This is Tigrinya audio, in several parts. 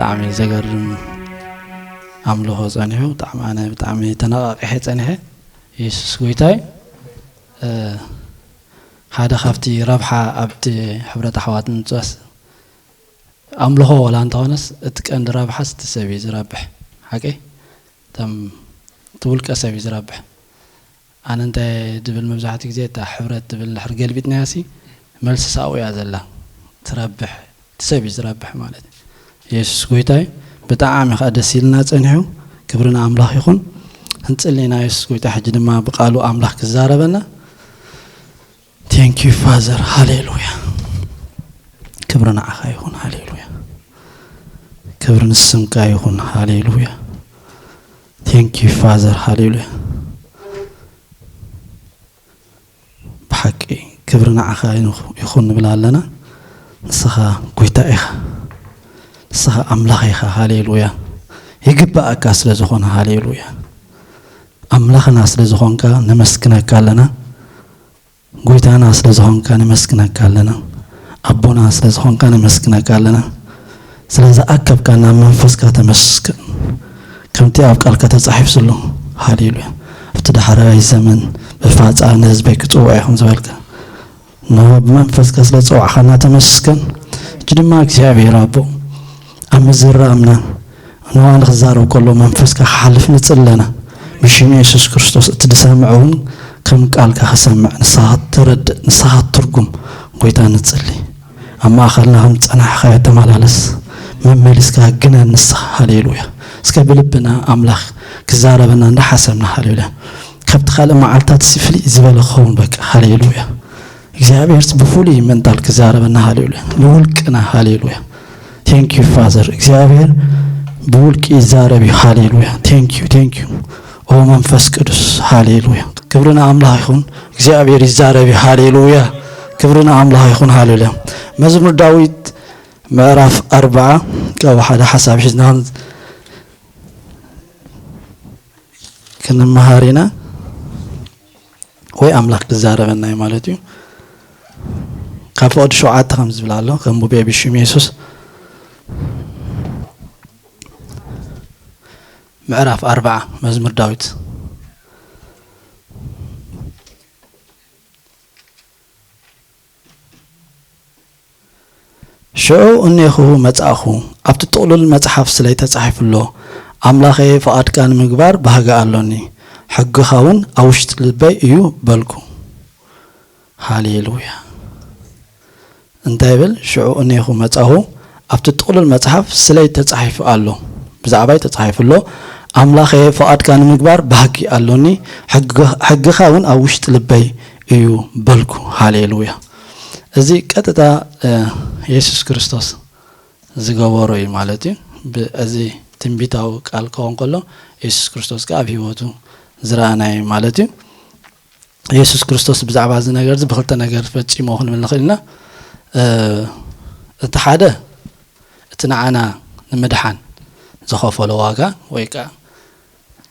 ብጣዕሚ ዘገርም ኣምልኾ ጸኒሑ። ብጣዕሚ፣ ኣነ ብጣዕሚ ተነቓቂሐ ጸኒሐ። የሱስ ጎይታይ። እ፣ ሓደ ካብቲ ረብሓ ኣብቲ ሕብረት ኣሕዋት ምንጻስ ኣምልኾ ዋላ እንተኾነስ፣ እቲ ቀንዲ ረብሓስ እቲ ሰብ እዩ ዝረብሕ። ሓቀይ? እቶም፣ እቲ ውልቀ ሰብ እዩ ዝረብሕ። ኣነ እንታይ ድብል መብዛሕትኡ ግዜ እታ ሕብረት ድብል ድሕር ገልቢጥናያሲ፣ መልሲ ሳኡ እያ ዘላ። ትረብሕ፣ እቲ ሰብ እዩ ዝረብሕ ማለት እዩ። የሱስ ጎይታ እዩ። ብጣዕሚ ኸኣ ደስ ኢልና ጸኒሑ። ክብሪ ንኣምላኽ ይኹን። ክንጽሊ ኢና። የሱስ ጎይታ ሕጂ ድማ ብቃሉ ኣምላኽ ክዛረበና። Thank you Father. ሃሌሉያ። ክብሪ ንዓኻ ይኹን። ሃሌሉያ። ክብሪ ንስምካ ይኹን። ሃሌሉያ። Thank you Father. ሃሌሉያ። ብሓቂ ክብሪ ንዓኻ ይኹ-፣ ይኹን ንብል ኣለና። ንስኻ ጎይታ ኢኻ። ንስኻ ኣምላኽ ኢኻ። ሃሌሉያ። ይግባኣካ ስለ ዝኾነ። ሃሌሉያ። ኣምላኽና ስለ ዝኾንካ ነመስግነካ ኣለና። ጎይታና ስለ ዝኾንካ ነመስግነካ ኣለና። ኣቦና ስለ ዝኾንካ ነመስግነካ ኣለና። ስለ ዝኣከብካና መንፈስካ ተመስገን። ከምቲ ኣብ ቃልካ ተጻሒፉ ዘሎ፣ ሃሌሉያ፣ ኣብቲ ዳሕራይ ዘመን ብፋጻ ንህዝበይ ክጽውዖ ኢኹም ዝበልካ፣ ንሆ ብመንፈስካ ስለ ዝጸዋዕኻና ተመስገን። ሕጂ ድማ እግዚኣብሔር ኣቦ፣ ኣብ ምዝራብና ንዋ ንክዛረብ ከሎ መንፈስካ ክሓልፍ ንጽለና። ብሽም የሱስ ክርስቶስ እቲ ዝሰምዕ እውን ከም ቃልካ ክሰምዕ፣ ንስኻ ትረድእ፣ ንስኻ ትርጉም። ጎይታ ንጽሊ። ኣብ ማእኸልና ከም ዝጸናሕኻዮ ተመላለስ። መመሊስካ ግነን ንስኻ። ሃሌሉያ። እስከ ብልብና ኣምላኽ ክዛረበና እንዳሓሰብና፣ ሃሌሉያ፣ ካብቲ ካልእ መዓልታት ፍልይ ዝበለ ክኸውን በቃ። ሃሌሉያ። እግዚኣብሔር ብፍሉይ ምእንታል ክዛረበና። ሃሌሉያ። ንውልቅና። ሃሌሉያ። Thank you Father። እግዚኣብሔር ብውልቂ ይዛረብ እዩ። ሃሌሉያ። Thank you፣ thank you። ኦ መንፈስ ቅዱስ። ሃሌሉያ። ክብሪ ንኣምላኽ ይኹን። እግዚኣብሔር ይዛረብ እዩ። ሃሌሉያ። ክብሪ ንኣምላኽ ይኹን። ሃሌሉያ። መዝሙር ዳዊት ምዕራፍ ኣርብዓ፣ ካብ ሓደ ሓሳብ ሒዝና ክንመሃር ኢና። ወይ ኣምላኽ ክዛረበና እዩ ማለት እዩ። ካብ ፍቕዲ ሸውዓተ ከም ዝብል ኣሎ፣ ከም ሙቤ ብሽም የሱስ። ምዕራፍ ኣርብዓ መዝሙር ዳዊት። ሽዑ እኔኹ መጻእኹ፣ ኣብቲ ጥቕሉል መጽሓፍ ስለይ ተጻሒፉ ኣሎ፣ ኣምላኸየ፣ ፍቓድካ ንምግባር ባህጊ ኣሎኒ፣ ሕግኻ እውን ኣብ ውሽጢ ልበይ እዩ በልኩ። ሃሌሉያ። እንታይ ይብል? ሽዑ እኔኹ መጻእኹ፣ ኣብቲ ጥቕሉል መጽሓፍ ስለይ ተጻሒፉ ኣሎ፣ ብዛዕባይ ተጻሒፉ ኣሎ፣ ኣምላኸየ፣ ፍቓድካ ንምግባር ባህጊ ኣሎኒ፣ ሕግ-፣ ሕግኻ እውን ኣብ ውሽጢ ልበይ እዩ በልኩ። ሃሌሉያ። እዚ ቀጥታ፣ እ፣ የሱስ ክርስቶስ ዝገበሮ እዩ ማለት እዩ። ብ-፣ እዚ ትንቢታዊ ቃል ክኸውን ከሎ፣ የሱስ ክርስቶስ ከኣ ኣብ ህይወቱ ዝረኣናዮ ማለት እዩ። የሱስ ክርስቶስ ብዛዕባ እዚ ነገር እዚ ብኽልተ ነገር ፈጺሞ ክንብል ንኽእል ኢና። እ፣ እቲ ሓደ፣ እቲ ንዓና ንምድሓን ዝኸፈሎ ዋጋ ወይ ከኣ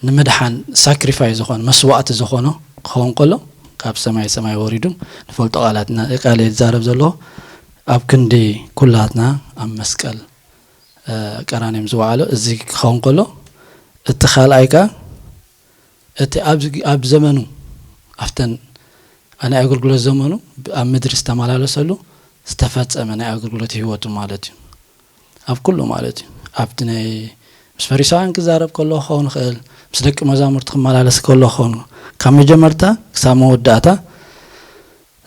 ንምድሓን ሳክሪፋይ ዝኾነ፣ መስዋእቲ ዝኾኖ ክኸውን ከሎ፣ ካብ ሰማይ ሰማይ ወሪዱ ንፈልጦ ቃላት እና-፣ ቃል እየ ዝዛረብ ዘለኹ፣ ኣብ ክንዲ ኩላትና ኣብ መስቀል፣ እ፣ ቀራንዮም ዝወዓሎ እዚ ክኸውን ከሎ፣ እቲ ካልኣይ ከኣ እቲ ኣብ፣ ኣብ ዘመኑ፣ ኣብተን ናይ ኣገልግሎት ዘመኑ ኣብ ምድሪ ዝተመላለሰሉ ዝተፈጸመ ናይ ኣገልግሎት ህይወቱ ማለት እዩ። ኣብ ኩሉ ማለት እዩ። ኣብቲ ናይ ምስ ፈሪሳውያን ክዛረብ ከሎ ክኸውን ይኽእል፣ ምስ ደቂ መዛሙርቲ ክመላለስ ከሎ ክኸውን፣ ካብ መጀመርታ ክሳብ መወዳእታ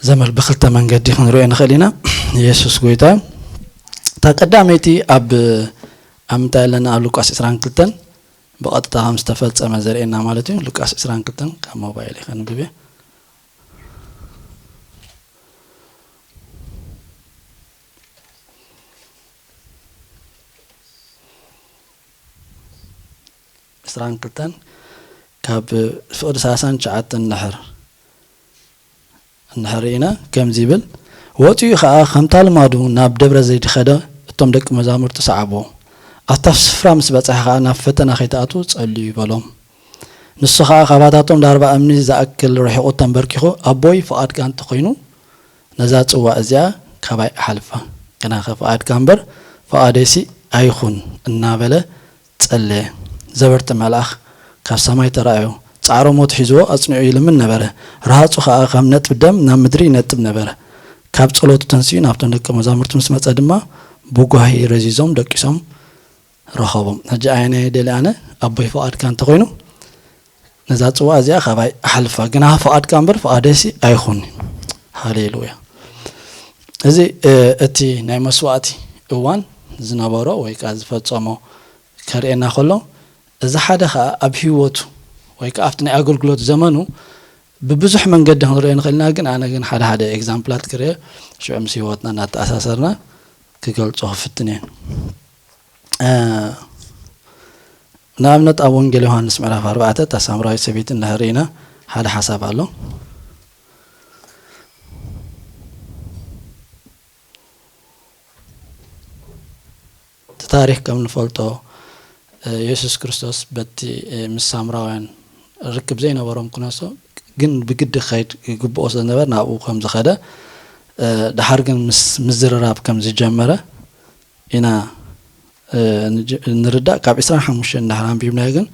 ዘመል ብክልተ መንገዲ ክንሪኦ ንኽእል ኢና። የሱስ ጎይታ እዩ። እታ ቀዳመይቲ ኣብ፣ ኣብ ምንታይ ኣለና? ኣብ ሉቃስ ዕስራን ክልተን ብቐጥታ ከም ዝተፈጸመ ዘርእየና ማለት እዩ። ሉቃስ ዕስራን ክልተን ካብ ሞባይል ከንብብ እየ። ዕስራን ክልተን ካብ ፍቕዲ ሰላሳን ትሽዓተን እንድሕር፣ እንድሕር ርኢና ከምዚ ይብል፣ ወጺኡ ኸኣ ከምታ ልማዱ ናብ ደብረ ዘይት ኸደ፣ እቶም ደቂ መዛሙርቱ ሰዓብዎ። ኣብታ ስፍራ ምስ በጽሐ ኸኣ ናብ ፈተና ከይትኣትዉ ጸልዩ በሎም። ንሱ ኸኣ ካባታቶም ዳርባ እምኒ ዝኣክል ርሒቑ ተንበርኪኹ፣ ኣቦይ፣ ፍቓድካ እንተኾይኑ ነዛ ጽዋእ እዚኣ ካባይ ኣሕልፋ፣ ግናኸ ፍቓድካ እምበር ፍቓደይሲ ኣይኹን እናበለ ጸለየ። ዘበርተ መልኣኽ ካብ ሰማይ ተራእዮ፣ ጻዕሮ ሞት ሒዝዎ ኣጽኒዑ ይልምን ነበረ። ረሃጹ ኸኣ ከም ነጥቢ ደም ናብ ምድሪ ይነጥብ ነበረ። ካብ ጸሎቱ ተንሲኡ ናብቶም ደቀ መዛሙርቱ ምስ መጸ ድማ፣ ብጓሂ ረዚዞም ደቂሶም ረኸቦም። ሕጂ ኣየናይ ደሊ ኣነ? ኣቦይ ፍቓድካ እንተኾይኑ፣ ነዛ ጽዋ እዚኣ ካባይ ኣሕልፋ፣ ግና ፍቓድካ እምበር ፍቓደይሲ ኣይኹን። ሃሌሉያ። እዚ፣ እ፣ እቲ ናይ መስዋእቲ እዋን ዝነበሮ ወይ ከኣ ዝፈጸሞ ከርእየና ከሎ፣ እዚ ሓደ ከኣ ኣብ ህይወቱ ወይ ከኣ ኣብቲ ናይ ኣገልግሎት ዘመኑ ብብዙሕ መንገዲ ክንርእዮ ንኽእል ኢና፣ ግን ኣነ ግን ሓደ ሓደ ኤግዛምፕላት ክርእዮ፣ ሽዑ ምስ ህይወትና እናተኣሳሰርና ክገልጾ ክፍትን እየ። እ፣ ንኣብነት ኣብ ወንጌል ዮሃንስ ምዕራፍ ኣርባዕተ እታ ሳምራዊት ሰበይቲ እንድሕር ርኢና ሓደ ሓሳብ ኣሎ። እቲ ታሪኽ ከም ንፈልጦ፣ እ፣ የሱስ ክርስቶስ በቲ፣ እ፣ ምስ ሳምራውያን ርክብ ዘይነበሮም ክነሶ ግን ብግዲ ክኸይድ ይግብኦ ስለዝነበር ናብኡ ከም ዝኸደ፣ እ፣ ደሓር ግን ምስ ምዝርራብ ከም ዝጀመረ ኢና፣ እ፣ ንጅ-፣ ንርዳእ። ካብ ዕስራን ሓሙሽተን እንድሕር ኣንቢብናዮ ግን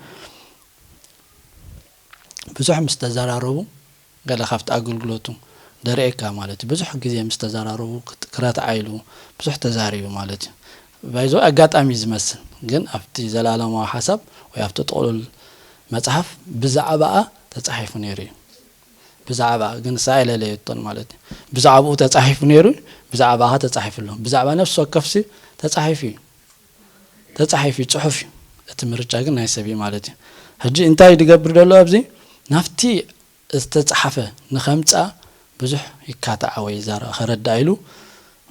ብዙሕ ምስ ተዘራረቡ ገለ ካብቲ ኣገልግሎቱ ደርእየካ ማለት እዩ። ብዙሕ ግዜ ምስ ተዘራረቡ ክት-፣ ክረትዓ ኢሉ ብዙሕ ተዛሪቡ ማለት እዩ። ባይዞ ኣጋጣሚ ዝመስል ግን ኣብቲ ዘላለማዊ ሓሳብ ወይ ኣብቲ ጥቕሉል መጽሓፍ ብዛዕባኣ ተጻሒፉ ነይሩ እዩ። ብዛዕባ ግን ንሳ ኣይለለየቶን ማለት እዩ። ብዛዕባኡ ተጻሒፉ ነይሩ፣ ብዛዕባኻ ተጻሒፉ ኣሎ። ብዛዕባ ነፍሲ ወከፍሲ ተጻሒፉ እዩ። ተጻሒፉ እዩ፣ ጽሑፍ እዩ። እቲ ምርጫ ግን ናይ ሰብ እዩ ማለት እዩ። ሕጂ እንታይ ዝገብር ዘሎ ኣብዚ? ናብቲ ዝተጻሓፈ ንኸምጽኣ ብዙሕ ይካታዓ ወይ ይዛረ-፣ ከረድኣ ኢሉ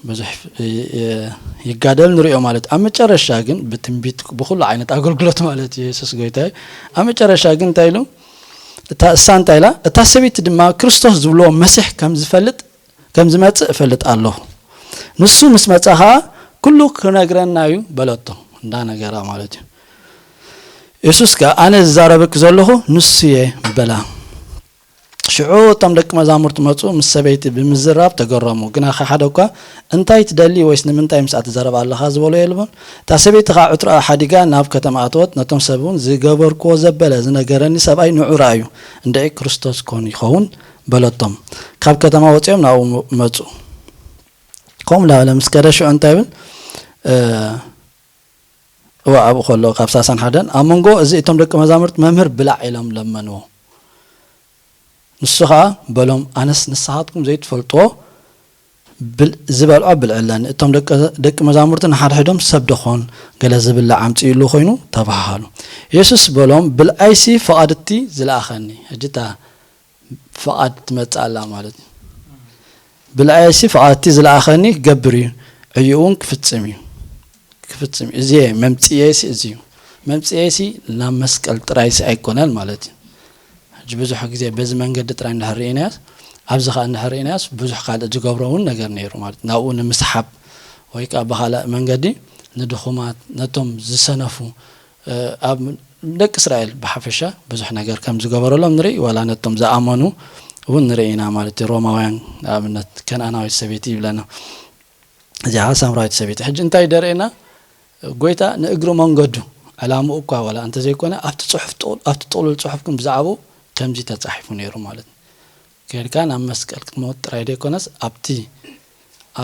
ብዙሕ ይ-፣ ይ-፣ ይጋደል ንሪኦ ማለት እዩ። ኣብ መጨረሻ ግን ብትንቢት ብኹሉ ዓይነት ኣገልግሎት ማለት እዩ የሱስ ጎይታ እዩ። ኣብ መጨረሻ ግን እንታይ ኢሉ? እታ እሳ እንታይ ኢላ? እታ ሰበይቲ ድማ ክርስቶስ ዝብልዎ መሲሕ ከም ዝፈልጥ፣ ከም ዝመጽእ እፈልጥ ኣለኹ። ንሱ ምስ መጸ ኸኣ ኩሉ ክነግረና እዩ በለቶ። እንዳ ነገራ ማለት እዩ። የሱስ ከኣ ኣነ ዝዛረበኪ ዘለኹ ንሱ እየ በላ። ሽዑ እቶም ደቂ መዛሙርቱ መጹ፣ ምስ ሰበይቲ ብምዝራብ ተገረሙ። ግና ሓደ እኳ እንታይ ትደሊ ወይስ ንምንታይ ምስኣ ትዛረብ ኣለኻ ዝበሎ የልቦን። እታ ሰበይቲ ኸኣ ዕትሮኣ ሓዲጋ ናብ ከተማ ኣተወት፣ ነቶም ሰብ እውን ዝገበርክዎ ዘበለ ዝነገረኒ ሰብኣይ ንዑ ረኣዩ፣ እንድዒ ክርስቶስ ኮን ይኸውን በለቶም። ካብ ከተማ ወጺኦም ናብኡ መጹ። ከምኡ እንዳበለ ምስ ከደ ሽዑ እንታይ ይብል? እ፣ እዋ ኣብኡ ከሎ ካብ ሳሳን ሓደን ኣብ መንጎ እዚ እቶም ደቂ መዛሙርት መምህር ብላዕ ኢሎም ለመንዎ። ንሱ ኸኣ በሎም፣ ኣነስ ንስኻትኩም ዘይትፈልጥዎ ብል-፣ ዝበልዖ ብልዒ ኣለኒ። እቶም ደቂ፣ ደቂ መዛሙርቲ ንሓድሕዶም ሰብ ደኾን ገለ ዝብላዕ ኣምጽእሉ ኮይኑ ተባሃሃሉ። የሱስ በሎም፣ ብልዓይሲ ፍቓድ እቲ ዝለኣኸኒ። ሕጂ እታ ፍቓድ ትመጽእ ኣላ ማለት እዩ። ብልዓይሲ ፍቓድ እቲ ዝለኣኸኒ ክገብር እዩ፣ ዕዩ እውን ክፍጽም እዩ። ክፍጽም እዩ። እዚ እየ፣ መምጽኤሲ እዚ እዩ። መምጽኤሲ ናብ መስቀል ጥራይሲ ኣይኮነን ማለት እዩ። ሕጂ ብዙሕ ግዜ በዚ መንገዲ ጥራይ እንድሕር ርኢናዮስ፣ ኣብዚ ኸኣ እንድሕር ርኢናዮስ፣ ብዙሕ ካልእ ዝገብሮ እውን ነገር ነይሩ ማለት እዩ። ናብኡ ንምስሓብ ወይ ከኣ ብኻልእ መንገዲ ንድኹማት፣ ነቶም ዝሰነፉ፣ እ፣ ኣብ ደቂ እስራኤል ብሓፈሻ ብዙሕ ነገር ከም ዝገበረሎም ንርኢ፣ ዋላ ነቶም ዝኣመኑ እውን ንርኢ ኢና ማለት እዩ። ሮማውያን ንኣብነት ከነኣናዊት ሰበይቲ ይብለና። እዚኣ ሳምራዊት ሰበይቲ ሕጂ እንታይ ደርእየና? ጎይታ ንእግሪ መንገዱ ዕላምኡ እኳ ዋላ እንተዘይኮነ ኣብቲ ጽሑፍ ጥቕል-፣ ኣብቲ ጥቕሉል ጽሑፍ ግን ብዛዕባኡ ከምዚ ተጻሒፉ ነይሩ ማለት እዩ። ከድካ ናብ መስቀል ክትመውት ጥራይ ዘይኮነስ ኣብቲ፣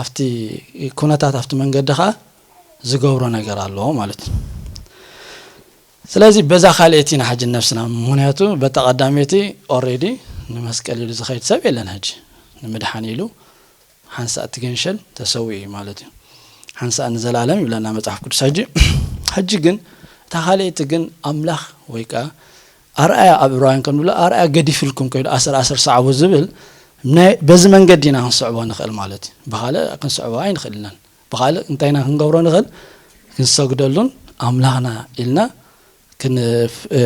ኣብቲ ኩነታት ኣብቲ መንገዲ ኸኣ ዝገብሮ ነገር ኣለዎ ማለት እዩ። ስለዚ በዛ ካልኣይቲ ኢና ሕጂ ነብስና፣ ምኽንያቱ በታ ቀዳመይቲ ኦሬዲ ንመስቀል ኢሉ ዝኸይድ ሰብ የለን። ሕጂ ንምድሓን ኢሉ ሓንሳእ እቲ ገንሸል ተሰዊኡ እዩ ማለት እዩ። ሓንሳእ ንዘለኣለም ይብለና መጽሓፍ ቅዱስ። ሕጂ፣ ሕጂ ግን እታ ካልኣይቲ ግን ኣምላኽ ወይ ከኣ ኣርኣያ ኣብ ዕብራውያን ከም ዝብሎ ኣርኣያ ገዲፍልኩም ከይዱ ኣሰር ኣሰር ሰዓቡ ዝብል ናይ፣ በዚ መንገዲ ኢና ክንስዕቦ ንኽእል ማለት እዩ። ብኻልእ ክንስዕቦ ኣይንኽእል ኢናን። ብኻልእ እንታይ ኢና ክንገብሮ ንኽእል? ክንሰግደሉን ኣምላኽና ኢልና ክን-፣ እ፣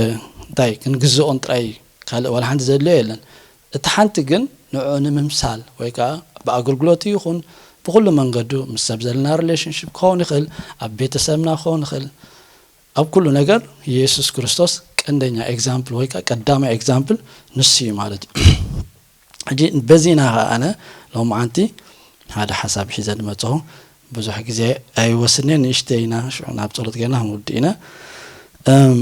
እንታይ ክንግዝኦን ጥራይ ካልእ ዋላ ሓንቲ ዘድልዮ የለን። እቲ ሓንቲ ግን ንዕኡ ንምምሳል ወይ ከኣ ብኣገልግሎቱ ይኹን ብኹሉ መንገዱ ምስ ሰብ ዘለና ሪሌሽንሺፕ ክኸውን ይኽእል፣ ኣብ ቤተሰብና ክኸውን ይኽእል፣ ኣብ ኩሉ ነገር የሱስ ክርስቶስ ቀንደኛ ኤግዛምፕል ወይ ከኣ ቀዳማይ ኤግዛምፕል ንሱ እዩ ማለት እዩ። ሕጂ በዚ ኢና ኸዓ ኣነ ሎማዓንቲ ሓደ ሓሳብ ሒዘ ዝመጽኹ። ብዙሕ ግዜ ኣይወስድን እየ፣ ንእሽተይ ኢና፣ ሽዑ ናብ ጸሎት ጌርና ክንውድእ ኢና። እም፣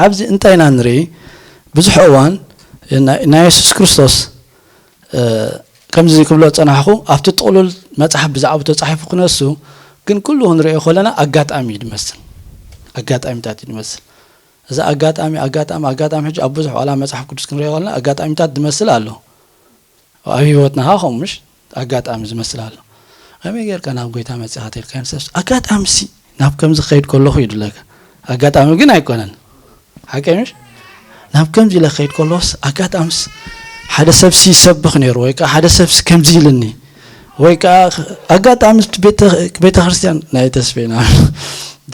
ኣብዚ እንታይ ኢና ንርኢ? ብዙሕ እዋን ናይ፣ ናይ የሱስ ክርስቶስ፣ እ፣ ከምዚ ክብሎ ጸናሕኹ፣ ኣብቲ ጥቕሉል መጽሓፍ ብዛዕባኡ ተጻሒፉ ክነሱ፣ ግን ኩሉ ክንርእዮ ከለና ኣጋጣሚ እዩ ዝመስል። ኣጋጣሚታት እዩ ዝመስል። እዚ ኣጋጣሚ፣ ኣጋጣሚ፣ ኣጋጣሚ፣ ሕጂ ኣብ ብዙሕ ዋላ መጽሓፍ ቅዱስ ክንርእዮ ከለና ኣጋጣሚታት ዝመስል ኣሎ። ኣብ ህይወትና ኸዓ ከምኡ ምሽ ኣጋጣሚ ዝመስል ኣሎ። ከመይ ጌርካ ናብ ጎይታ መጺኻ ተልካ ንሰብስ ኣጋጣሚ ሲ ናብ ከምዚ ክኸይድ ከለኹ እዩ ድለካ። ኣጋጣሚ ግን ኣይኮነን። ሓቀይ ምሽ? ናብ ከምዚ ኢለ ክኸይድ ከለኹስ ኣጋጣምስ ሓደ ሰብሲ ይሰብኽ ነይሩ፣ ወይ ከኣ ሓደ ሰብሲ ከምዚ ኢልኒ፣ ወይ ከኣ ኣጋጣሚ ቤተ-፣ ቤተ ክርስቲያን ናይ ተስፌና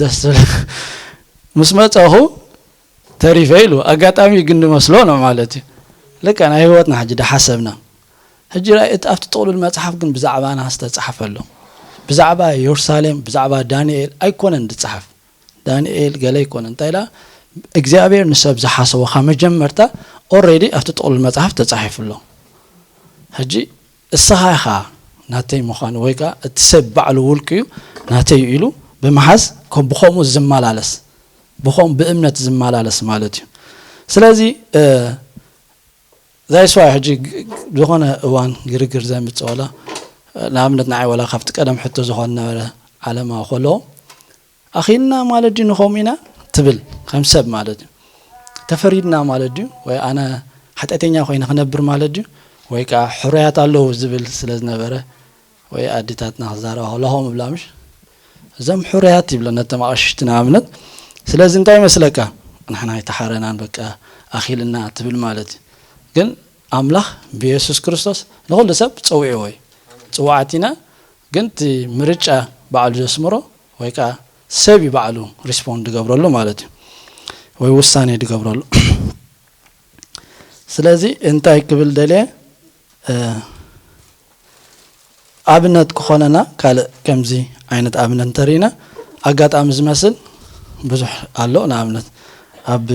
ደስ ዝብል ምስ መጻኹ ተሪፈ ኢሉ ኣጋጣሚ ግን ንመስሎ ነው ማለት እዩ። ልክዕ ናይ ህይወትና ሕጂ ዳሓሰብና። ሕጂ ራእይ እቲ ኣብቲ ጥቕሉል መጽሓፍ ግን ብዛዕባና ዝተጻሕፈ ኣሎ። ብዛዕባ የሩሳሌም፣ ብዛዕባ ዳንኤል ኣይኮነን ዝጸሓፍ። ዳንኤል ገለ ኣይኮነን። እንታይ ኢላ? እግዚኣብሔር ንሰብ ዝሓሰቦ ካብ መጀመርታ ኦልሬዲ ኣብቲ ጥቕሉል መጽሓፍ ተጻሒፉ ኣሎ። ሕጂ እስኻ ኢኻ ናተይ ምዃኑ ወይ ከኣ እቲ ሰብ ባዕሉ ውልቅዩ ናተይ ኢሉ ብምሓዝ ከም ብኸምኡ ዝመላለስ፣ ብኸምኡ ብእምነት ዝመላለስ ማለት እዩ። ስለዚ፣ እ፣ ዛይስዋይ ሕጂ ግ-፣ ዝኾነ እዋን ግርግር ዘምጽእ ዋላ፣ ንኣብነት ንዓይ ዋላ ካብቲ ቀደም ሕቶ ዝኾነ ነበረ ዓለማዊ ከሎ፣ ኣኺልና ማለት ድዩ ንኸምኡ ኢና ትብል ከም ሰብ ማለት እዩ። ተፈሪድና ማለት ድዩ? ወይ ኣነ ሓጢኣተኛ ኮይነ ክነብር ማለት ድዩ? ወይ ከኣ ሕሩያት ኣለዉ ዝብል ስለ ዝነበረ፣ ወይ ኣዴታትና ክዛረባ ከለዋ ከምኡ ይብላ ምሽ? እዞም ሕሩያት ይብለን ነቶም ኣቕሽሽቲ ንኣብነት። ስለዚ እንታይ ይመስለካ? ንሕና ኣይተሓረናን በቃ ኣኺልና ትብል ማለት እዩ። ግን ኣምላኽ ብየሱስ ክርስቶስ ንኹሉ ሰብ ጸዊዕዎ እዩ። ጽዋዓት ኢና፣ ግን እቲ ምርጫ ባዕሉ ዘስምሮ ወይ ከኣ ሰብ እዩ ባዕሉ ሪስፖንድ ዝገብረሉ ማለት እዩ፣ ወይ ውሳኔ ዝገብረሉ። ስለዚ እንታይ ክብል ደልየ፣ እ፣ ኣብነት ክኾነና ካልእ ከምዚ ዓይነት ኣብነት እንተርኢና፣ ኣጋጣሚ ዝመስል ብዙሕ ኣሎ። ንኣብነት ኣብ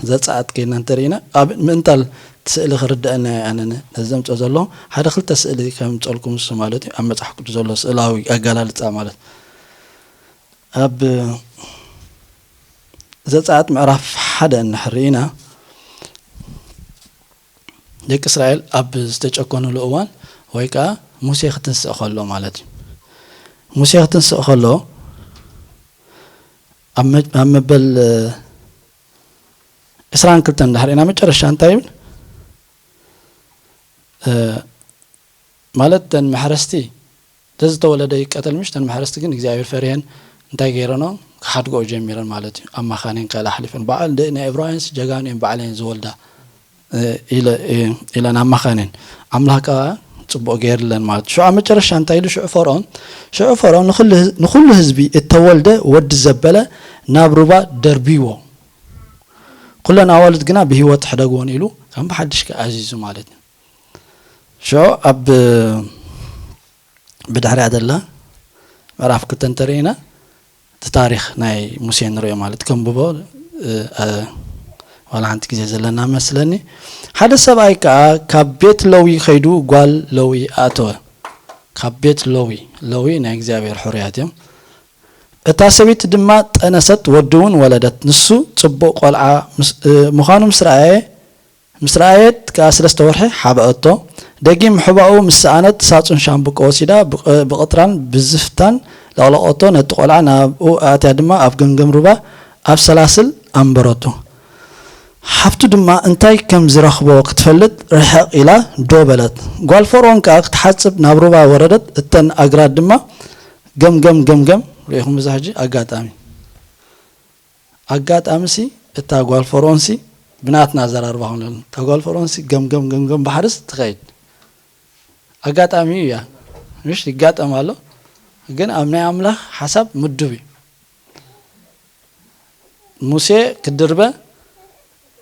ዘጸኣት ከይድና እንተርኢና፣ ኣብ ምእንታል እቲ ስእሊ ክርድአና እየ ኣነ ነዚ ዘምጽኦ ዘለኹ። ሓደ ክልተ ስእሊ ከምጸልኩም እሱ ማለት እዩ፣ ኣብ መጽሓፍ ቅዱስ ዘሎ ስእላዊ ኣገላልጻ ማለት። ኣብ ዘጸኣት ምዕራፍ ሓደ እንድሕር ርኢና፣ ደቂ እስራኤል ኣብ ዝተጨኮኑሉ እዋን ወይ ከኣ ሙሴ ክትንስእ ከሎ ማለት እዩ። ሙሴ ክትንስእ ከሎ ኣብ መ-፣ ኣብ መበል፣ እ፣ ዕስራን ክልተን እንድሕር ርኢና መጨረሻ እንታይ ይብል? እ፣ ማለት እተን መሕረስቲ፣ ተዝተወለደ ይቀተል ምሽ፣ እተን መሕረስቲ ግን እግዚኣብሔር ፈሪሀን እንታይ ገይረኖ? ክሓድግኦ ጀሚረን ማለት እዩ። ኣማኻኔን ከላ ኣሕሊፈን። በዓል ደ-፣ ናይ ዕብራውያንስ ጀጋኑ እዮም ባዕለን ዝወልዳ፣ እ፣ ኢለ-፣ እ፣ ኢለን ኣማኻኔን። ኣምላኽ ከኣ ጽቡቕ ገይርለን ማለት እዩ። ሽዑ ኣብ መጨረሻ እንታይ ኢሉ? ሽዑ ፈርዖን፣ ሽዑ ፈርዖን ንኹሉ ህዝ-፣ ንኹሉ ህዝቢ እተወልደ ወዲ ዘበለ ናብ ሩባ ደርብይዎ፣ ኩለን ኣዋልድ ግና ብህይወት ሕደግወን ኢሉ ከም ብሓድሽ ከኣ ኣዚዙ ማለት እዩ። ሽዑ ኣብ ብድሕሪኣ ዘላ ምዕራፍ ክልተ እንተርኢና፣ እቲ ታሪኽ ናይ ሙሴ ንርእዮ ማለት ከንብቦ፣ እ፣ እ፣ ዋላ ሓንቲ ግዜ ዘለና መስለኒ። ሓደ ሰብኣይ ከኣ ካብ ቤት ለዊ ከይዱ ጓል ለዊ ኣእተወ። ካብ ቤት ለዊ፣ ለዊ ናይ እግዚኣብሔር ሕሩያት እዮም። እታ ሰበይቲ ድማ ጠነሰት፣ ወዲ እውን ወለደት። ንሱ ጽቡቕ ቆልዓ ምስ-፣ እ፣ ምዃኑ ምስ ረኣየ፣ ምስ ረኣየት ከኣ ሰለስተ ወርሒ ሓብኣቶ። ደጊም ሕባኡ ምስ ሰኣነት፣ ሳጹን ሻምብቆ ወሲዳ፣ ብቕ-፣ ብቕጥራን ብዝፍታን ለቕለቐቶ። ነቲ ቆልዓ ናብኡ ኣእትያ ድማ ኣብ ገምገም ሩባ ኣብ ሰላስል ኣንበረቶ። ሓፍቱ ድማ፣ እንታይ ከም ዝረኽቦ ክትፈልጥ ርሕቕ ኢላ ደው በለት። ጓል ፈርዖን ከኣ ክትሓጽብ ናብ ሩባ ወረደት። እተን ኣግራድ ድማ ገምገም፣ ገምገም። ርኢኹም እዛ ሕጂ ኣጋጣሚ። ኣጋጣሚሲ እታ ጓል ፈርዖንሲ ብናትና ኣዘራርባ ክንብል፣ እታ ጓል ፈርዖንሲ ገምገም፣ ገምገም ባሕርስ ትኸይድ። ኣጋጣሚ እያ። ምሽ ይጋጠም ኣሎ። ግን ኣብ ናይ ኣምላኽ ሓሳብ ምዱብ እዩ። ሙሴ ክድርበ፣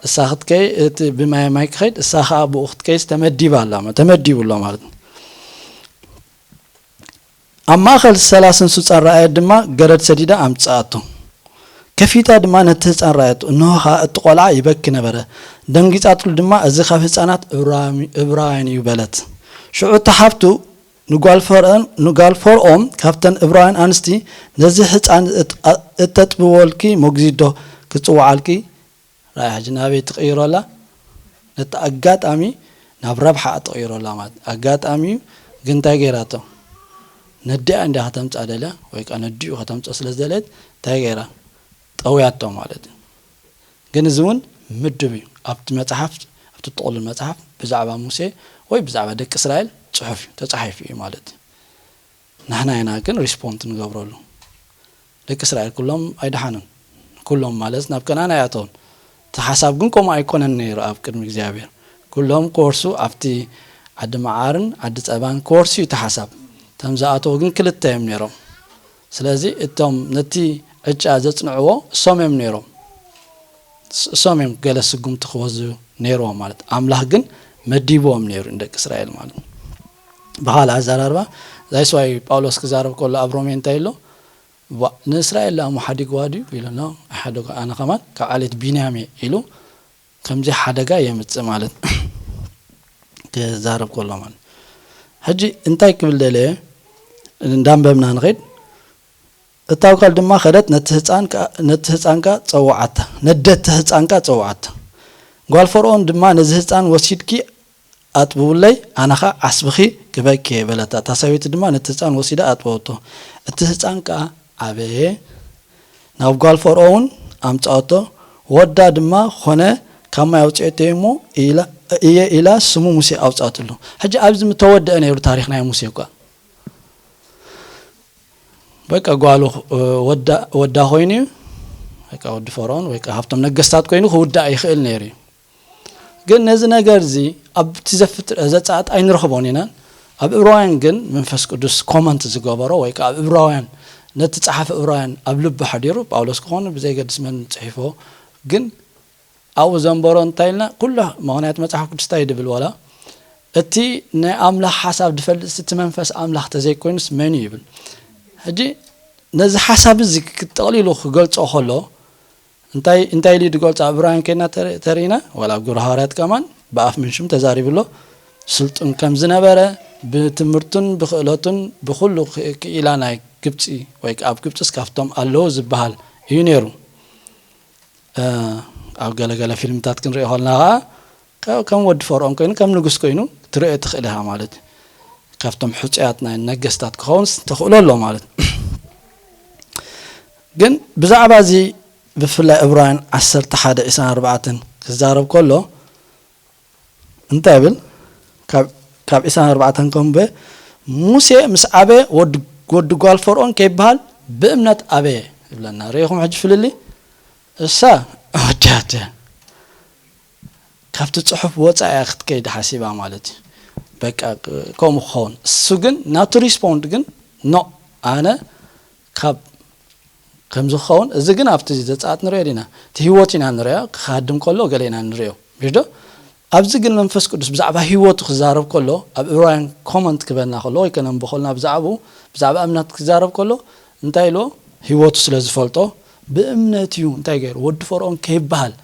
እሳ ክትከይ-፣ እቲ ብማይ ማይ ክኸይድ፣ እሳ ኸኣ ብኡ ክትከይስ ተመዲባ ኣላ፣ ተመዲቡ ኣሎ ማለት ነው። ኣብ ማእከል ሰላስን ሱጻን ረኣየት ድማ ገረድ ሰዲዳ ኣምጽኣቶ። ከፊታ ድማ ነቲ ህጻን ረኣየቶ፣ እንሆ ኸኣ እቲ ቈልዓ ይበኪ ነበረ። ደንጊጻትሉ ድማ፣ እዚ ካብ ህጻናት እብራዊ-፣ እብራውያን እዩ በለት። ሽዑ እታ ሓፍቱ ንጓል ፈርኦን ንጓል ፈርኦን ካብተን እብራውያን ኣንስቲ ነዚ ህፃን እት- እተጥብወልኪ ሞግዚት ዶ ክፅውዓልኪ? ራእይ ሕጂ ናበይ ትቕይሮ ኣላ? ነቲ ኣጋጣሚ ናብ ረብሓ ትቕይሮ ኣላ ማለት ኣጋጣሚ እዩ። ግን እንታይ ገይራቶ? ነዲኣ እንዲያ ከተምፃ ደልያ ወይ ከዓ ነዲኡ ከተምፅኦ ስለ ዝደለየት እንታይ ገይራ? ጠውያቶ ማለት እዩ። ግን እዚ እውን ምድብ እዩ። ኣብቲ መፅሓፍ ኣብቲ ጥቕሉል መፅሓፍ ብዛዕባ ሙሴ ወይ ብዛዕባ ደቂ እስራኤል ፅሑፍ እዩ ተፃሒፉ እዩ ማለት እዩ። ንሕና ኢና ግን ሪስፖንት ንገብረሉ። ደቂ እስራኤል ኩሎም ኣይደሓኑን። ኩሎም ማለት ናብ ከነኣን ኣይኣተውን። እቲ ሓሳብ ግን ከምኡ ኣይኮነን ነይሩ ኣብ ቅድሚ እግዚኣብሔር። ኩሎም ክወርሱ ኣብቲ ዓዲ መዓርን ዓዲ ፀባን ክወርሱ እዩ እቲ ሓሳብ። እቶም ዝኣተዉ ግን ክልተ እዮም ነይሮም። ስለዚ እቶም ነቲ ዕጫ ዘፅንዕዎ እሶም እዮም ነይሮም። እሶም እዮም ገለ ስጉምቲ ክወስዱ ነይርዎም ማለት ኣምላኽ ግን መዲብዎም ነይሩ ንደቂ እስራኤል ማለት። ብኻልእ ኣዘራርባ ዛይስዋይ ጳውሎስ ክዛረብ ከሎ ኣብ ሮሜ እንታይ ኢሎ? ንእስራኤል ለኣሞ ሓዲግዋ ድዩ ኢሉ ኣሎ። ሓደ ኣነ ከማን ካብ ዓሌት ቢንያም እየ ኢሉ ከምዚ ሓደጋ የምፅእ ማለት ክዛረብ ከሎ ማለት። ሕጂ እንታይ ክብል ደለየ? እንዳንበብና ንኸይድ። እታ ጓል ድማ ከደት ነቲ ህፃን ከኣ- ነቲ ህፃን ከኣ ጸውዓታ ነደቲ ህፃን ከኣ ጸውዓታ። ጓል ፈርኦን ድማ ነዚ ህፃን ወሲድኪ ኣጥብውለይ፣ ኣነ ኸኣ ዓስብኺ ክበኪ እየ በለታ። እታ ሰበይቲ ድማ ነቲ ህፃን ወሲዳ ኣጥበወቶ። እቲ ህፃን ከኣ ዓበየ፣ ናብ ጓል ፈርኦን ኣምጻኦቶ። ወዳ ድማ ኾነ ካብ ማይ ኣውፅኦቶ እሞ ኢላ- እየ ኢላ ስሙ ሙሴ ኣውጻትሉ። ሕጂ ኣብዚ ምተወደአ ነይሩ ታሪኽ ናይ ሙሴ እኳ። በቃ ጓሉ ወዳ ኮይኑ እዩ። በቃ ወዲ ፈርኦን ወይ ከኣ ሃብቶም ነገስታት ኮይኑ ክውዳእ ይኽእል ነይሩ እዩ። ግን ነዚ ነገር እዚ ኣብቲ ዘፍጥር ዘጸኣት ኣይንረኽቦን ኢና። ኣብ እብራውያን ግን መንፈስ ቅዱስ ኮመንት ዝገበሮ ወይ ከኣ ኣብ እብራውያን ነቲ ጸሓፊ እብራውያን ኣብ ልቡ ሓዲሩ ጳውሎስ ክኾኑ ብዘይገድስ መን ጽሒፎ ግን ኣብኡ ዘንበሮ እንታይ ኢልና ኩሉ ምኽንያት መጽሓፍ ቅዱስ እንታይ ድብል ወላ እቲ ናይ ኣምላኽ ሓሳብ ድፈልጥ እቲ መንፈስ ኣምላኽ ተዘይኮይኑስ መን እዩ ይብል። ሕጂ ነዚ ሓሳብ እዚ ክጠቕሊሉ ክገልጾ ከሎ እንታይ እንታይ ኢሉ ድገልጾ ኣብ እብራውያን ከይና ተሪእና ወላ ኣብ ግብረ ሃዋርያት ከማን ብኣፍ ምንሽም ተዛሪቡ ኣሎ። ስልጡን ከም ዝነበረ ብትምህርቱን ብክእለቱን ብኩሉ ክኢላ ናይ ግብፂ ወይ ኣብ ግብፅስ ካብቶም ኣለዉ ዝበሃል እዩ ነይሩ። ኣብ ገለገለ ፊልምታት ክንሪኦ ከለና ከዓ ከም ወዲ ፈርኦን ኮይኑ ከም ንጉስ ኮይኑ ትርኦ ትኽእል ኢኻ ማለት እዩ። ካብቶም ሕፁያት ናይ ነገስታት ክኸውን ተኽእሎ ኣሎ ማለት ግን ብዛዕባ እዚ ብፍላይ ዕብራውያን ዓሰርተ ሓደ ዕስራን ኣርባዕተን ክዛረብ ከሎ እንታይ ይብል? ካብ ዕስራን ኣርባዕተን ከንበ ሙሴ ምስ ዓበየ ወዲ ጓል ፈርኦን ከይበሃል ብእምነት ኣበየ ይብለና። ርኢኹም ሕጂ ፍልሊ እሳ ወዳት ካብቲ ፅሑፍ ወፃ እያ ክትከይድ ሓሲባ ማለት እዩ። በቃ ከምኡ ክኸውን እሱ ግን ናቱ ሪስፖንድ ግን ኖ ኣነ ካብ ከም ዝኸውን እዚ ግን ኣብቲ ዘጻኣት ንሪኦ ዲና እቲ ህይወት ኢና ንሪኦ ክሃድም ከሎ ገለ ኢና ንሪኦ ምሽ ዶ ኣብዚ ግን መንፈስ ቅዱስ ብዛዕባ ህይወቱ ክዛረብ ከሎ ኣብ እብራውያን ኮመንት ክበና ከሎ ወይ ከነንቦ ከልና ብዛዕባኡ ብዛዕባ እምነት ክዛረብ ከሎ እንታይ ኢልዎ ህይወቱ ስለ ዝፈልጦ ብእምነት እዩ እንታይ ገይሩ ወዲ ፈርኦን ከይበሃል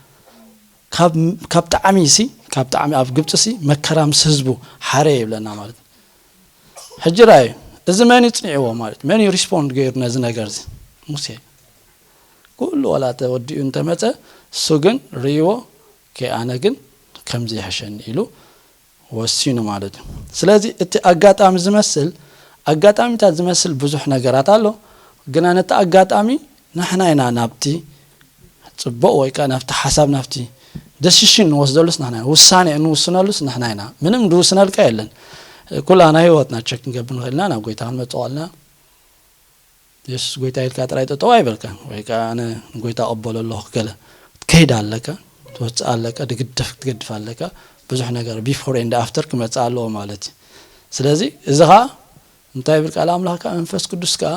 ካብ ጣዕሚ ሲ ካብ ጣዕሚ ኣብ ግብፂ ሲ መከራ ምስ ህዝቡ ሓረ ይብለና ማለት ሕጂ ራእዩ እዚ መን እዩ ፅኒዕዎ ማለት መን እዩ ሪስፖንድ ገይሩ ነዚ ነገር እዚ ሙሴ ኩሉ ዋላ ተወዲኡ እንተመፀ እሱ ግን ርእይዎ ከይ ኣነ ግን ከምዚ ይሕሸኒ ኢሉ ወሲኑ ማለት እዩ ስለዚ እቲ ኣጋጣሚ ዝመስል ኣጋጣሚታት ዝመስል ብዙሕ ነገራት ኣሎ ግና ነቲ ኣጋጣሚ ንሕና ኢና ናብቲ ፅቡቕ ወይ ከዓ ናብቲ ሓሳብ ናብቲ ደሲሽን ንወስደሉስ ንሕና ውሳኔ እንውስነሉስ ንሕና ኢና ምንም ዝውስነልካ የለን ኩላና ህይወትና ቸክ ክንገብር ንኽእል ኢና ናብ ጎይታ ክንመፅእ ከልና የሱስ ጎይታ ኢልካ ጥራይ ጠጠው ኣይበልካን ወይ ከዓ ኣነ ንጎይታ እቕበሎ ኣለኹ ገለ ክትከይድ ኣለካ ትወፅእ ኣለካ ድግደፍ ክትገድፍ ኣለካ ብዙሕ ነገር ቢፎር ኤንድ ኣፍተር ክመፅእ ኣለዎ ማለት እዩ ስለዚ እዚ ከዓ እንታይ ይብል ቃል ኣምላኽ ከዓ መንፈስ ቅዱስ ከዓ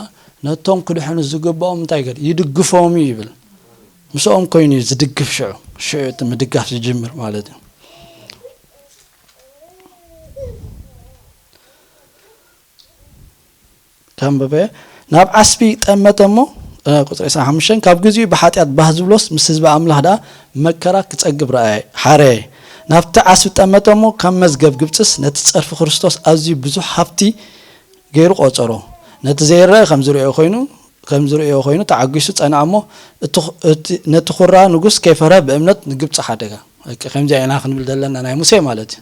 ነቶም ክድሕኑ ዝግባኦም እንታይ ገር ይድግፎም እዩ ይብል ምስኦም ኮይኑ እዩ ዝድግፍ ሽዑ ሽዑ እቲ ምድጋፍ ዝጅምር ማለት እዩ ከንብበ ናብ ዓስቢ ጠመተ እሞ ቁፅሪ ዕስራን ሓሙሽተን ካብ ግዚኡ ብሓጢኣት ባህ ዝብሎስ ምስ ህዝቢ ኣምላኽ ደኣ መከራ ክጸግብ ረኣየ ሓረየ ናብቲ ዓስቢ ጠመተ እሞ ካብ መዝገብ ግብፅስ ነቲ ጸርፊ ክርስቶስ ኣዝዩ ብዙሕ ሃብቲ ገይሩ ቆጸሮ። ነቲ ዘይረአ ከም ዝርእዮ ኮይኑ ከም ዝርእዮ ኮይኑ ተዓጒሱ ጸንዐ እሞ፣ እቲ ኹ-፣ እቲ፣ ነቲ ኹራ ንጉስ ከይፈርሀ ብእምነት ንግብጺ ሓደጋ። በቃ ከምዚኣ ኢና ክንብል ዘለና ናይ ሙሴ ማለት እዩ።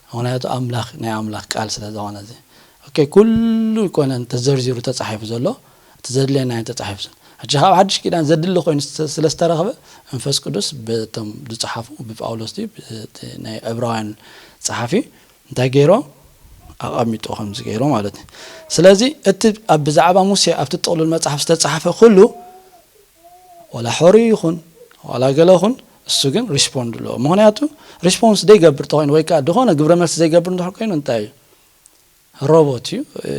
ምኽንያቱ ኣምላኽ፣ ናይ ኣምላኽ ቃል ስለ ዝኾነ እዚ። ኦኬ፣ ኩሉ ኣይኮነን ተዘርዚሩ ተጻሒፉ ዘሎ፣ እቲ ዘድልየና እዩ ተጻሒፉ ዘሎ። ሕጂ ካብ ሓድሽ ኪዳን ዘድሊ ኮይኑ ስለ ዝተረኽበ መንፈስ ቅዱስ በቶም ዝጸሓፉ ብጳውሎስ ድዩ፣ ብቲ ናይ ዕብራውያን ጸሓፊ እንታይ ገይሮ? ኣቐሚጦ ከምዚ ገይሮ ማለት እዩ። ስለዚ እቲ ኣብ ብዛዕባ ሙሴ ኣብቲ ጥቕሉል መጽሓፍ ዝተጻሕፈ ኩሉ ዋላ ሕሩይ ይኹን ዋላ ገለ ይኹን እሱ ግን ሪስፖንድ ኣለዎ። ምኽንያቱ ሪስፖንስ ዘይገብር ተኾይኑ ወይ ከዓ ዝኾነ ግብረ መልሲ ዘይገብር እንድሕር ኮይኑ እንታይ እዩ? ሮቦት እዩ። እ፣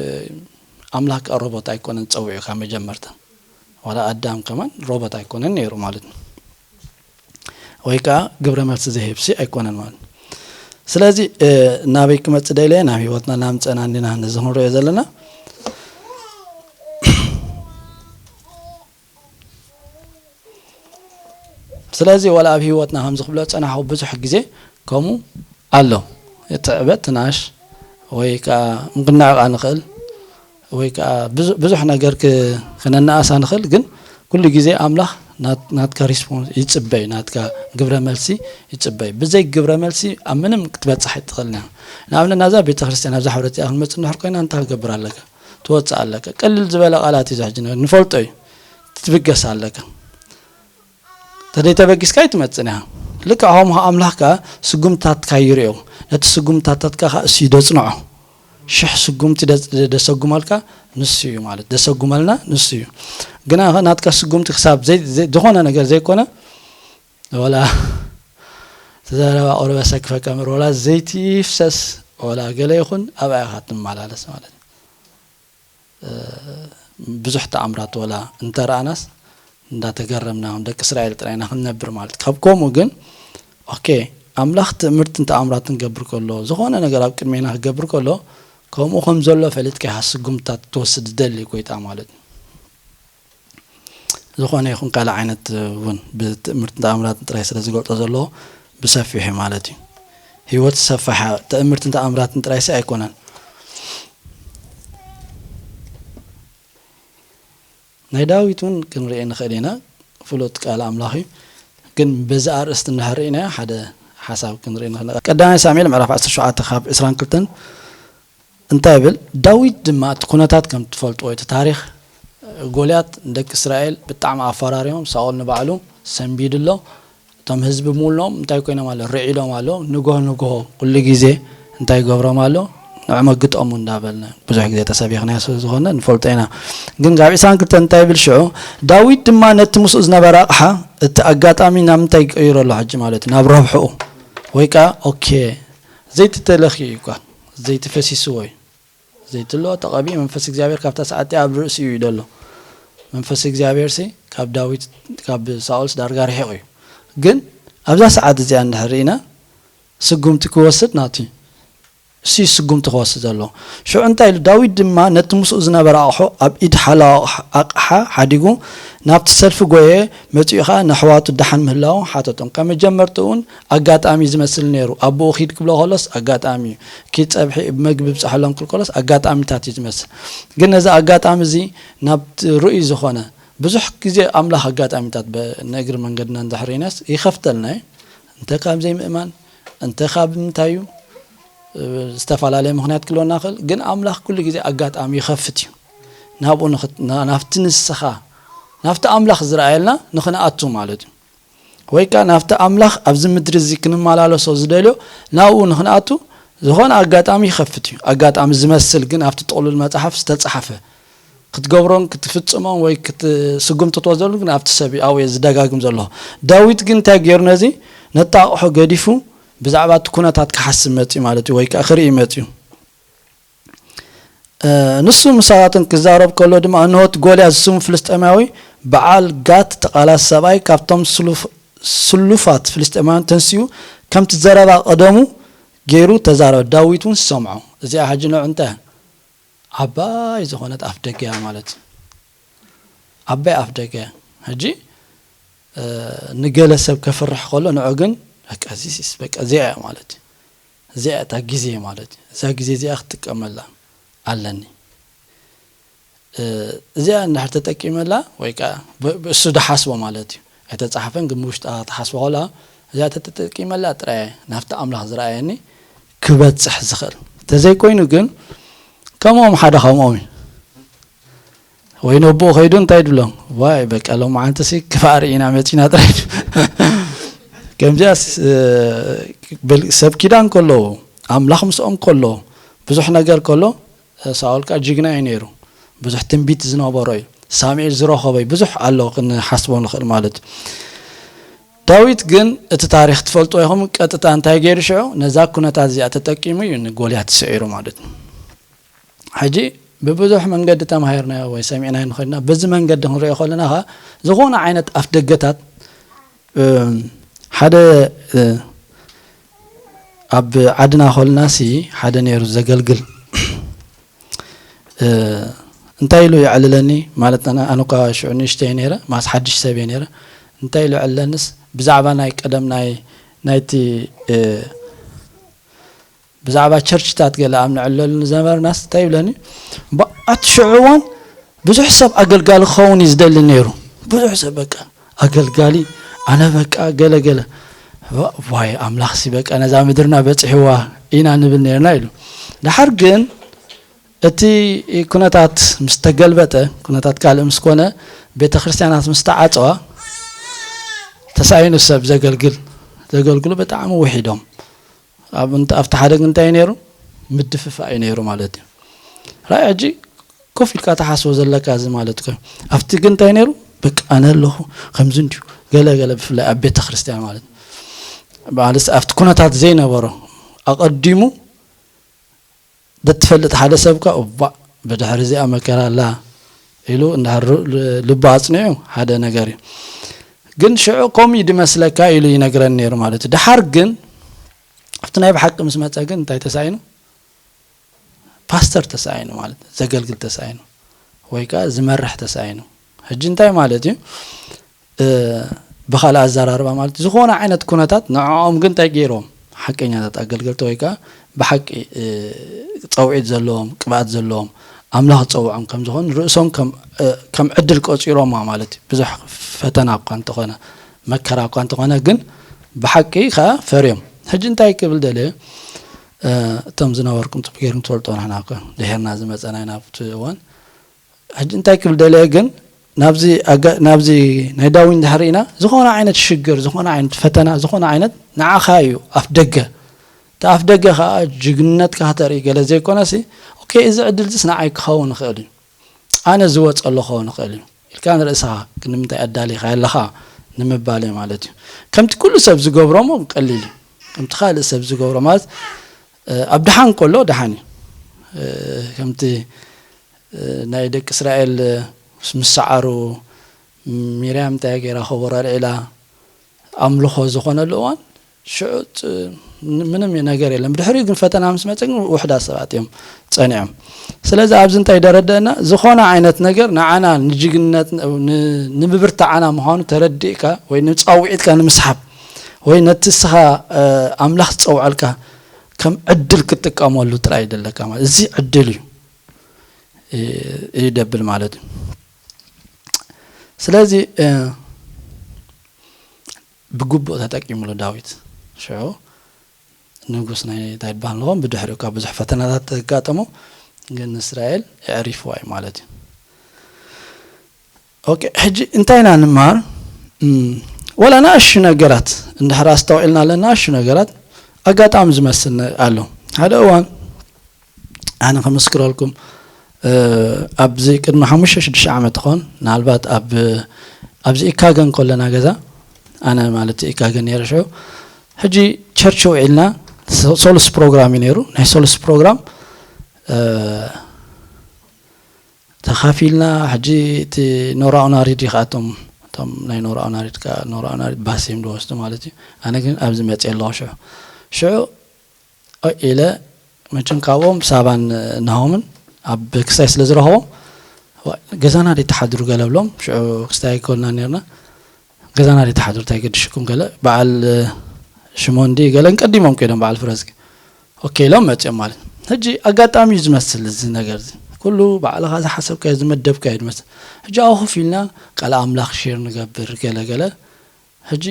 ኣምላኽ ከዓ ሮቦት ኣይኮነን ጸዊዑ ካብ መጀመርታ። ዋላ ኣዳም ከማን ሮቦት ኣይኮነን ነይሩ ማለት ነው። ወይ ከዓ ግብረ መልሲ ዝህብሲ ኣይኮነን ማለት ነው። ስለዚ፣ እ፣ ናበይ ክመጽእ ደለ ናብ ህይወትና እናምጸና እንዲና ነዚ ክንሪኦ ዘለና። ስለዚ ዋላ ኣብ ህይወትና ከምዚ ክብሎ ጸናሕኩ ብዙሕ ግዜ ከምኡ ኣሎ። እቲ ዕበት ትናሽ ወይ ከዓ ክንነዕቓ ንኽእል ወይ ከዓ ብዙ-፣ ብዙሕ ነገር ክ-፣ ክነነኣሳ ንኽእል፣ ግን ኩሉ ግዜ ኣምላኽ ናት-፣ ናትካ ሪስፖንስ ይጽበይ፣ ናትካ ግብረ መልሲ ይጽበይ። ብዘይ ግብረ መልሲ ኣብ ምንም ክትበጽሕ ኣይትኽእልን እያ። ንኣብነት ናብዛ ቤተ ክርስቲያን፣ ናብዛ ሕብረት እዚኣ ክንመጽእ እንድሕር ኮይና እንታይ ክገብር ኣለካ? ትወጽእ ኣለካ። ቀልል ዝበለ ቃላት እዩ፣ ሕጂ ንፈልጦ እዩ። ትብገስ ኣለካ። ተደይ ተበጊስካ ኣይትመጽእን ኢኻ። ልክዕ ከምኡ ኣምላኽ ከኣ ስጉምትታትካ ይርእዮ። ነቲ ስጉምትታትካ ከኣ እሱ እዩ ደጽንዖ። ሽሕ ስጉምቲ ደ-፣ ደ-፣ ደሰጉመልካ ንሱ እዩ ማለት፣ ደሰጉመልና ንሱ እዩ። ግና ከ ናትካ ስጉምቲ ክሳብ ዘይ-፣ ዘይ-፣ ዝኾነ ነገር ዘይኮነ፣ ወላ ተዛረባ ቁርበ ሰክፈካ እምበር፣ ወላ ዘይቲ ይፍሰስ፣ ወላ ገለ ይኹን፣ ኣብኣ ኢኻ ትመላለስ ማለት እዩ። እ፣ ብዙሕ ተኣምራት ወላ እንተረኣናስ፣ እንዳተገረምና፣ ደቂ እስራኤል ጥራይ ኢና ክንነብር ማለት። ካብ ከምኡ ግን፣ ኦኬ፣ ኣምላኽ ትእምርትን ተኣምራትን ክገብር ከሎ፣ ዝኾነ ነገር ኣብ ቅድሜና ክገብር ከሎ፣ ከምኡ ከም ዘሎ ፈሊጥካ ኢኻ ስጉምትታት ክትወስድ ዝደሊ ጎይታ ማለት እዩ። ዝኾነ ይኹን ካልእ ዓይነት እውን ብትእምርትን ተኣምራትን ጥራይ ስለ ዝገልጾ ዘለዎ ብሰፊሑ ማለት እዩ። ህይወት ዝሰፈሓ ትእምርትን ተኣምራትን ጥራይሲ ኣይኮነን። ናይ ዳዊት እውን ክንርኢ ንኽእል ኢና። ፍሉጥ ቃል ኣምላኽ እዩ። ግን በዚ ኣርእስቲ እንድሕር ርኢናዮ ሓደ ሓሳብ ክንርኢ ንኽእል። ቀዳማይ ሳሙኤል ምዕራፍ ዓሰርተ ሸውዓተ ካብ ዕስራን ክልተን እንታይ ይብል? ዳዊት ድማ እቲ ኩነታት ከም ትፈልጥዎ እቲ ታሪኽ፣ ጎልያድ ንደቂ እስራኤል ብጣዕሚ ኣፈራርዮም፣ ሳኦል ንባዕሉ ሰንቢዱ ኣሎ። እቶም ህዝቢ ሙሉኦም እንታይ ኮይኖም ኣሎ? ርዒዶም ኣሎ። ንግሆ ንግሆ ኩሉ ግዜ እንታይ ይገብሮም ኣሎ? ንዕመግጦም እንዳበልና ብዙሕ ግዜ ተሰቢኽናዮ ስለ ዝኾነ ንፈልጦ ኢና። ግን ካብ ዕስራን ክልተን እንታይ ይብል ሽዑ? ዳዊት ድማ ነቲ ምስኡ ዝነበረ ኣቕሓ፣ እቲ ኣጋጣሚ ናብ ምንታይ ይቀይሮ ኣሎ ሕጂ ማለት እዩ? ናብ ረብሕኡ። ወይ ከኣ፣ ኦኬ፣ ዘይቲ ተለኽዩ እዩ እኳ፣ ዘይቲ ፈሲስዎ እዩ። ዘይቲ ኣለዎ፣ ተቐቢኡ፣ መንፈስ እግዚኣብሔር ካብታ ሰዓት እቲኣ ኣብ ርእሲኡ እዩ ዘሎ። መንፈስ እግዚኣብሔር ሲ ካብ ዳዊት፣ ካብ ሳኦልስ ዳርጋ ርሒቑ እዩ። ግን ኣብዛ ሰዓት እዚኣ እንድሕር ርኢና፣ ስጉምቲ ክወስድ ናቱ እዩ። እሱ እዩ ስጉምቲ ክወስድ ዘለዎ። ሽዑ እንታይ ኢሉ? ዳዊት ድማ ነቲ ምስኡ ዝነበረ ኣቕሑ ኣብ ኢድ ሓላው ኣቕሓ፣ ኣቕሓ ሓዲጉ ናብቲ ሰልፊ ጎየ፣ መጺኡ ኸኣ ነሕዋቱ ደሓን ምህላዎም ሓተቶም። ካብ መጀመርትኡ እውን ኣጋጣሚ ዝመስል ነይሩ። ኣቦኡ ኪድ ክብሎ ከሎስ ኣጋጣሚ እዩ። ኪድ ጸብሒ መግቢ ብጽሐሎም ክብል ከሎስ ኣጋጣሚታት እዩ ዝመስል። ግን ነዚ ኣጋጣሚ እዚ ናብቲ ርኡይ ዝኾነ፣ ብዙሕ ግዜ ኣምላኽ ኣጋጣሚታት በ-፣ ንእግሪ መንገድና እንድሕር ርኢናስ ይኸፍተልና እዩ። እንተ ካብ ዘይምእማን፣ እንተ ካብ ምንታይ እዩ፣ እ፣ ዝተፈላለየ ምኽንያት ክህልወና ይኽእል። ግን ኣምላኽ ኩሉ ግዜ ኣጋጣሚ ይኸፍት እዩ። ናብኡ ንኽት-፣ ና-፣ ናብቲ ንስኻ፣ ናብቲ ኣምላኽ ዝረኣየልና ንኽንኣቱ ማለት እዩ። ወይ ከኣ ናብቲ ኣምላኽ ኣብዚ ምድሪ እዚ ክንመላለሶ ዝደልዮ ናብኡ ንኽንኣቱ ዝኾነ ኣጋጣሚ ይኸፍት እዩ። ኣጋጣሚ ዝመስል ግን ኣብቲ ጥቕሉል መጽሓፍ ዝተጻሕፈ ክትገብሮን ክትፍጽሞን ወይ ክት-፣ ስጉምቲ ክትወስደሉ ግን ኣብቲ ሰብ እዩ ኣብኡ እየ ዝደጋግም ዘለኹ። ዳዊት ግን እንታይ ገይሩ ነዚ? ነቲ ኣቕሑ ገዲፉ ብዛዕባ እቲ ኩነታት ክሓስብ መጺኡ ማለት እዩ፣ ወይ ከኣ ክርኢ መጺኡ። እ፣ ንሱ ምሳታቶም ክዛረብ ከሎ ድማ፣ እንሆ እቲ ጎልያድ ዝስሙ ፍልስጤማዊ በዓል ጋት ተቓላሲ ሰብኣይ ካብቶም ስሉፍ-፣ ስሉፋት ፍልስጤማውያን ተንሲኡ፣ ከምቲ ዘረባ ቀደሙ ገይሩ ተዛረበ። ዳዊት እውን ሰምዖ። እዚኣ ሕጂ ንዑ እንታይ? ዓባይ ዝኾነት ኣፍ ደገ እያ ማለት እዩ። ዓባይ ኣፍ ደገ። ሕጂ፣ እ፣ ንገለ ሰብ ከፍርሕ ከሎ፣ ንዑ ግን፣ በቃ፣ እዚስ፣ በቃ፣ እዚኣ እያ ማለት እዩ። እዚኣ እታ ግዜ ማለት እዩ። እዛ ግዜ እዚኣ ክትጥቀመላ ኣለኒ። እዚኣ እንድሕር ተጠቂመላ ወይ ከዓ እሱ ዝሓስቦ ማለት እዩ፣ ኣይተፃሓፈን ግን ብውሽጣ ተሓስቦ ከላ እዚኣ ተተጠቂመላ ጥራይ ናብቲ ኣምላኽ ዝረኣየኒ ክበፅሕ ዝኽእል። እንተዘይኮይኑ ግን ከምኦም ሓደ ከምኦም እዩ። ወይ ነቦኡ ከይዱ እንታይ ድብሎም፣ ዋይ በቃ ሎማዓንትሲ ክፋእ ርኢና መፂና ጥራይ። ከምዚኣስ ሰብ ኪዳን ከለዉ ኣምላኽ ምስኦም ከሎ ብዙሕ ነገር ከሎ ሳኦል ከዓ ጅግና እዩ ነይሩ። ብዙሕ ትንቢት ዝነበሮ እዩ። ሳሙኤል ዝረኸቦ እዩ። ብዙሕ ኣሎ ክንሓስቦ ንኽእል ማለት እዩ። ዳዊት ግን እቲ ታሪኽ ትፈልጥዎ ኢኹም። ቀጥታ እንታይ ገይሩ ሽዑ ነዛ ኩነታት እዚኣ ተጠቂሙ እዩ ንጎልያት ስዒሩ ማለት እዩ። ሕጂ ብብዙሕ መንገዲ ተማሂርናዮ ወይ ሰሚዕናዮ ንኽእልና በዚ መንገዲ ክንሪኦ ከለና ኸ ዝኾነ ዓይነት ኣፍ ደገታት ሓደ ኣብ ዓድና ኮልና ሲ ሓደ ነይሩ ዘገልግል እንታይ ኢሉ የዕልለኒ ማለት ኣነ እኳ ሽዑ ንእሽተይ ነይረ ማስ ሓድሽ ሰብ እየ ነይረ እንታይ ኢሉ የዕልለንስ ብዛዕባ ናይ ቀደም ናይ ናይቲ ብዛዕባ ቸርችታት ገለ ኣብ ንዕለሉ ዝነበርናስ እንታይ ይብለኒ፣ ኣቲ ሽዑ እዋን ብዙሕ ሰብ ኣገልጋሊ ክኸውን እዩ ዝደሊ ነይሩ። ብዙሕ ሰብ በቃ ኣገልጋሊ ኣነ በቃ ገለ ገለ ዋይ ኣምላኽሲ በቃ ነዛ ምድርና በፂሕዋ ኢና ንብል ነርና ኢሉ። ድሓር ግን እቲ ኩነታት ምስ ተገልበጠ፣ ኩነታት ካልእ ምስ ኮነ፣ ቤተ ክርስቲያናት ምስ ተዓፀዋ ተሳኢኑ ሰብ ዘገልግል ዘገልግሉ ብጣዕሚ ውሒዶም። ኣብቲ ሓደ ግን እንታይ ነይሩ? ምድፍፋእ እዩ ነይሩ ማለት እዩ። ራእይ ሕጂ ኮፍ ኢልካ ተሓስቦ ዘለካ እዚ ማለት እኮ ኣብቲ ግን እንታይ ነይሩ? በቃ ኣነ ኣለኹ ከምዚ እንዲዩ ገለ ገለ ብፍላይ ኣብ ቤተ ክርስቲያን ማለት ማለት ኣብቲ ኩነታት ዘይነበሮ ኣቐዲሙ ደትፈልጥ ሓደ ሰብ ካ እባ ብድሕሪ እዚኣ መከራ ኣላ ኢሉ እንድሕር ልቡ ኣጽኒዑ ሓደ ነገር እዩ። ግን ሽዑ ከምኡ እዩ ድመስለካ ኢሉ ይነግረኒ ነይሩ ማለት እዩ። ድሓር ግን ኣብቲ ናይ ብሓቂ ምስ መጸ ግን እንታይ ተሳኢኑ? ፓስተር ተሳኢኑ ማለት ዘገልግል ተሳኢኑ ወይ ከዓ ዝመርሕ ተሳኢኑ። ሕጂ እንታይ ማለት እዩ? ብኻልእ ኣዘራርባ ማለት ዝኾነ ዓይነት ኩነታት ንዕኦም ግን እንታይ ገይሮም ሓቀኛታት ኣገልገልቲ ወይ ከዓ ብሓቂ ፀውዒት ዘለዎም ቅብኣት ዘለዎም ኣምላኽ ዝፀውዖም ከም ዝኾኑ ርእሶም ከም ዕድል ቆፂሮማ ማለት እዩ። ብዙሕ ፈተና እኳ እንተኾነ መከራ እኳ እንተኾነ ግን ብሓቂ ከዓ ፈርዮም። ሕጂ እንታይ ክብል ደልየ እቶም ዝነበርኩም ፅቡቅ ገይርኩም ትፈልጦ ንሕና እኮ ድሒርና ዝመፀና ኢና ኣብቲ እዋን ሕጂ እንታይ ክብል ደልየ ግን ናብዚ ናይ ዳዊት እንድሕር ርኢና ዝኾነ ዓይነት ሽግር ዝኾነ ዓይነት ፈተና ዝኾነ ዓይነት ንዓኻ እዩ ኣፍ ደገ እቲ ኣፍ ደገ ከዓ ጅግንነትካ ከተርኢ ገለ ዘይኮነሲ ኦኬ እዚ ዕድል ዝስ ንዓይ ክኸውን ይኽእል እዩ ኣነ ዝወፀሉ ክኸውን ይኽእል እዩ ኢልካ ንርእስኻ ክንምንታይ ኣዳሊኻ ኣለኻ ንምባል እዩ ማለት እዩ ከምቲ ኩሉ ሰብ ዝገብሮሞ ቀሊል እዩ ከምቲ ካልእ ሰብ ዝገብሮ ማለት ኣብ ድሓን ከሎ ድሓን እዩ ከምቲ ናይ ደቂ እስራኤል ምስ ሰዓሩ ሚርያም እንታይ ገይራ ከበሮ ኣልዒላ ኣምልኾ ዝኾነሉ እዋን ሽዑ ምንም ነገር የለን። ብድሕሪኡ ግን ፈተና ምስ መፀ ግን ውሕዳት ሰባት እዮም ፀኒዖም። ስለዚ ኣብዚ እንታይ ደረደአና ዝኾነ ዓይነት ነገር ንዓና ንጅግነት ንምብርትዓና ምዃኑ ተረዲእካ ወይ ንፃውዒትካ ንምስሓብ ወይ ነቲ እስኻ ኣምላኽ ዝፀውዐልካ ከም ዕድል ክትጥቀመሉ ጥራይ ደለካ ማለት እዚ ዕድል እዩ እዩ ደብል ማለት እዩ። ስለዚ ብግቡእ ተጠቂምሉ ዳዊት ሽዑ ንጉስ ናይ እንታይ ይበሃል ንኾን ብድሕሪኡ ካብ ብዙሕ ፈተናታት ተጋጠሞ ግን ንእስራኤል የዕሪፍዋ እዩ ማለት እዩ። ኦኬ ሕጂ እንታይ ኢና ንመሃር? ወላ ንኣሹ ነገራት እንድሕር ኣስተውዒልና ኣለና ኣሹ ነገራት ኣጋጣሚ ዝመስል ኣሎ። ሓደ እዋን ኣነ ክምስክረልኩም ኣብዚ ቅድሚ ሓሙሽተ ሽዱሽተ ዓመት ኾን ምናልባት ኣብ ኣብዚ ኢካገን ከለና ገዛ ኣነ ማለት ኢካገን ነይረ ሽዑ ሕጂ ቸርች ውዒልና ሶሉስ ፕሮግራም እዩ ነይሩ ናይ ሶሉስ ፕሮግራም ተኻፊልና ሕጂ እቲ ኖራኡናሪድ ይኸኣቶም እቶም ናይ ኖራኡናሪድ ኖራኡናሪድ ባስ እዮም ዝወስዱ ማለት እዩ ኣነ ግን ኣብዚ መፅእ ኣለኹ ሽዑ ሽዑ ኢለ መቸም ካብኦም ሳባን ናሆምን ኣብ ክስታይ ስለ ዝረኸቦም ገዛና ደይ ተሓድሩ ገለ ብሎም ሽዑ ክስታይ ኮልና ነርና ገዛና ደይ ተሓድሩ እንታይ ገድሽኩም ገለ በዓል ሽሞንዲ ገለን ቀዲሞም ከይዶም በዓል ፍረዝጊ ኦኬ ኢሎም መፅኦም ማለት ሕጂ ኣጋጣሚ እዩ ዝመስል እዚ ነገር እዚ ኩሉ ባዕልኻ ዝሓሰብካዮ ዝመደብካዮ ዝመስል። ሕጂ ኣብኡ ኮፍ ኢልና ቃል ኣምላኽ ሼር ንገብር ገለ ገለ። ሕጂ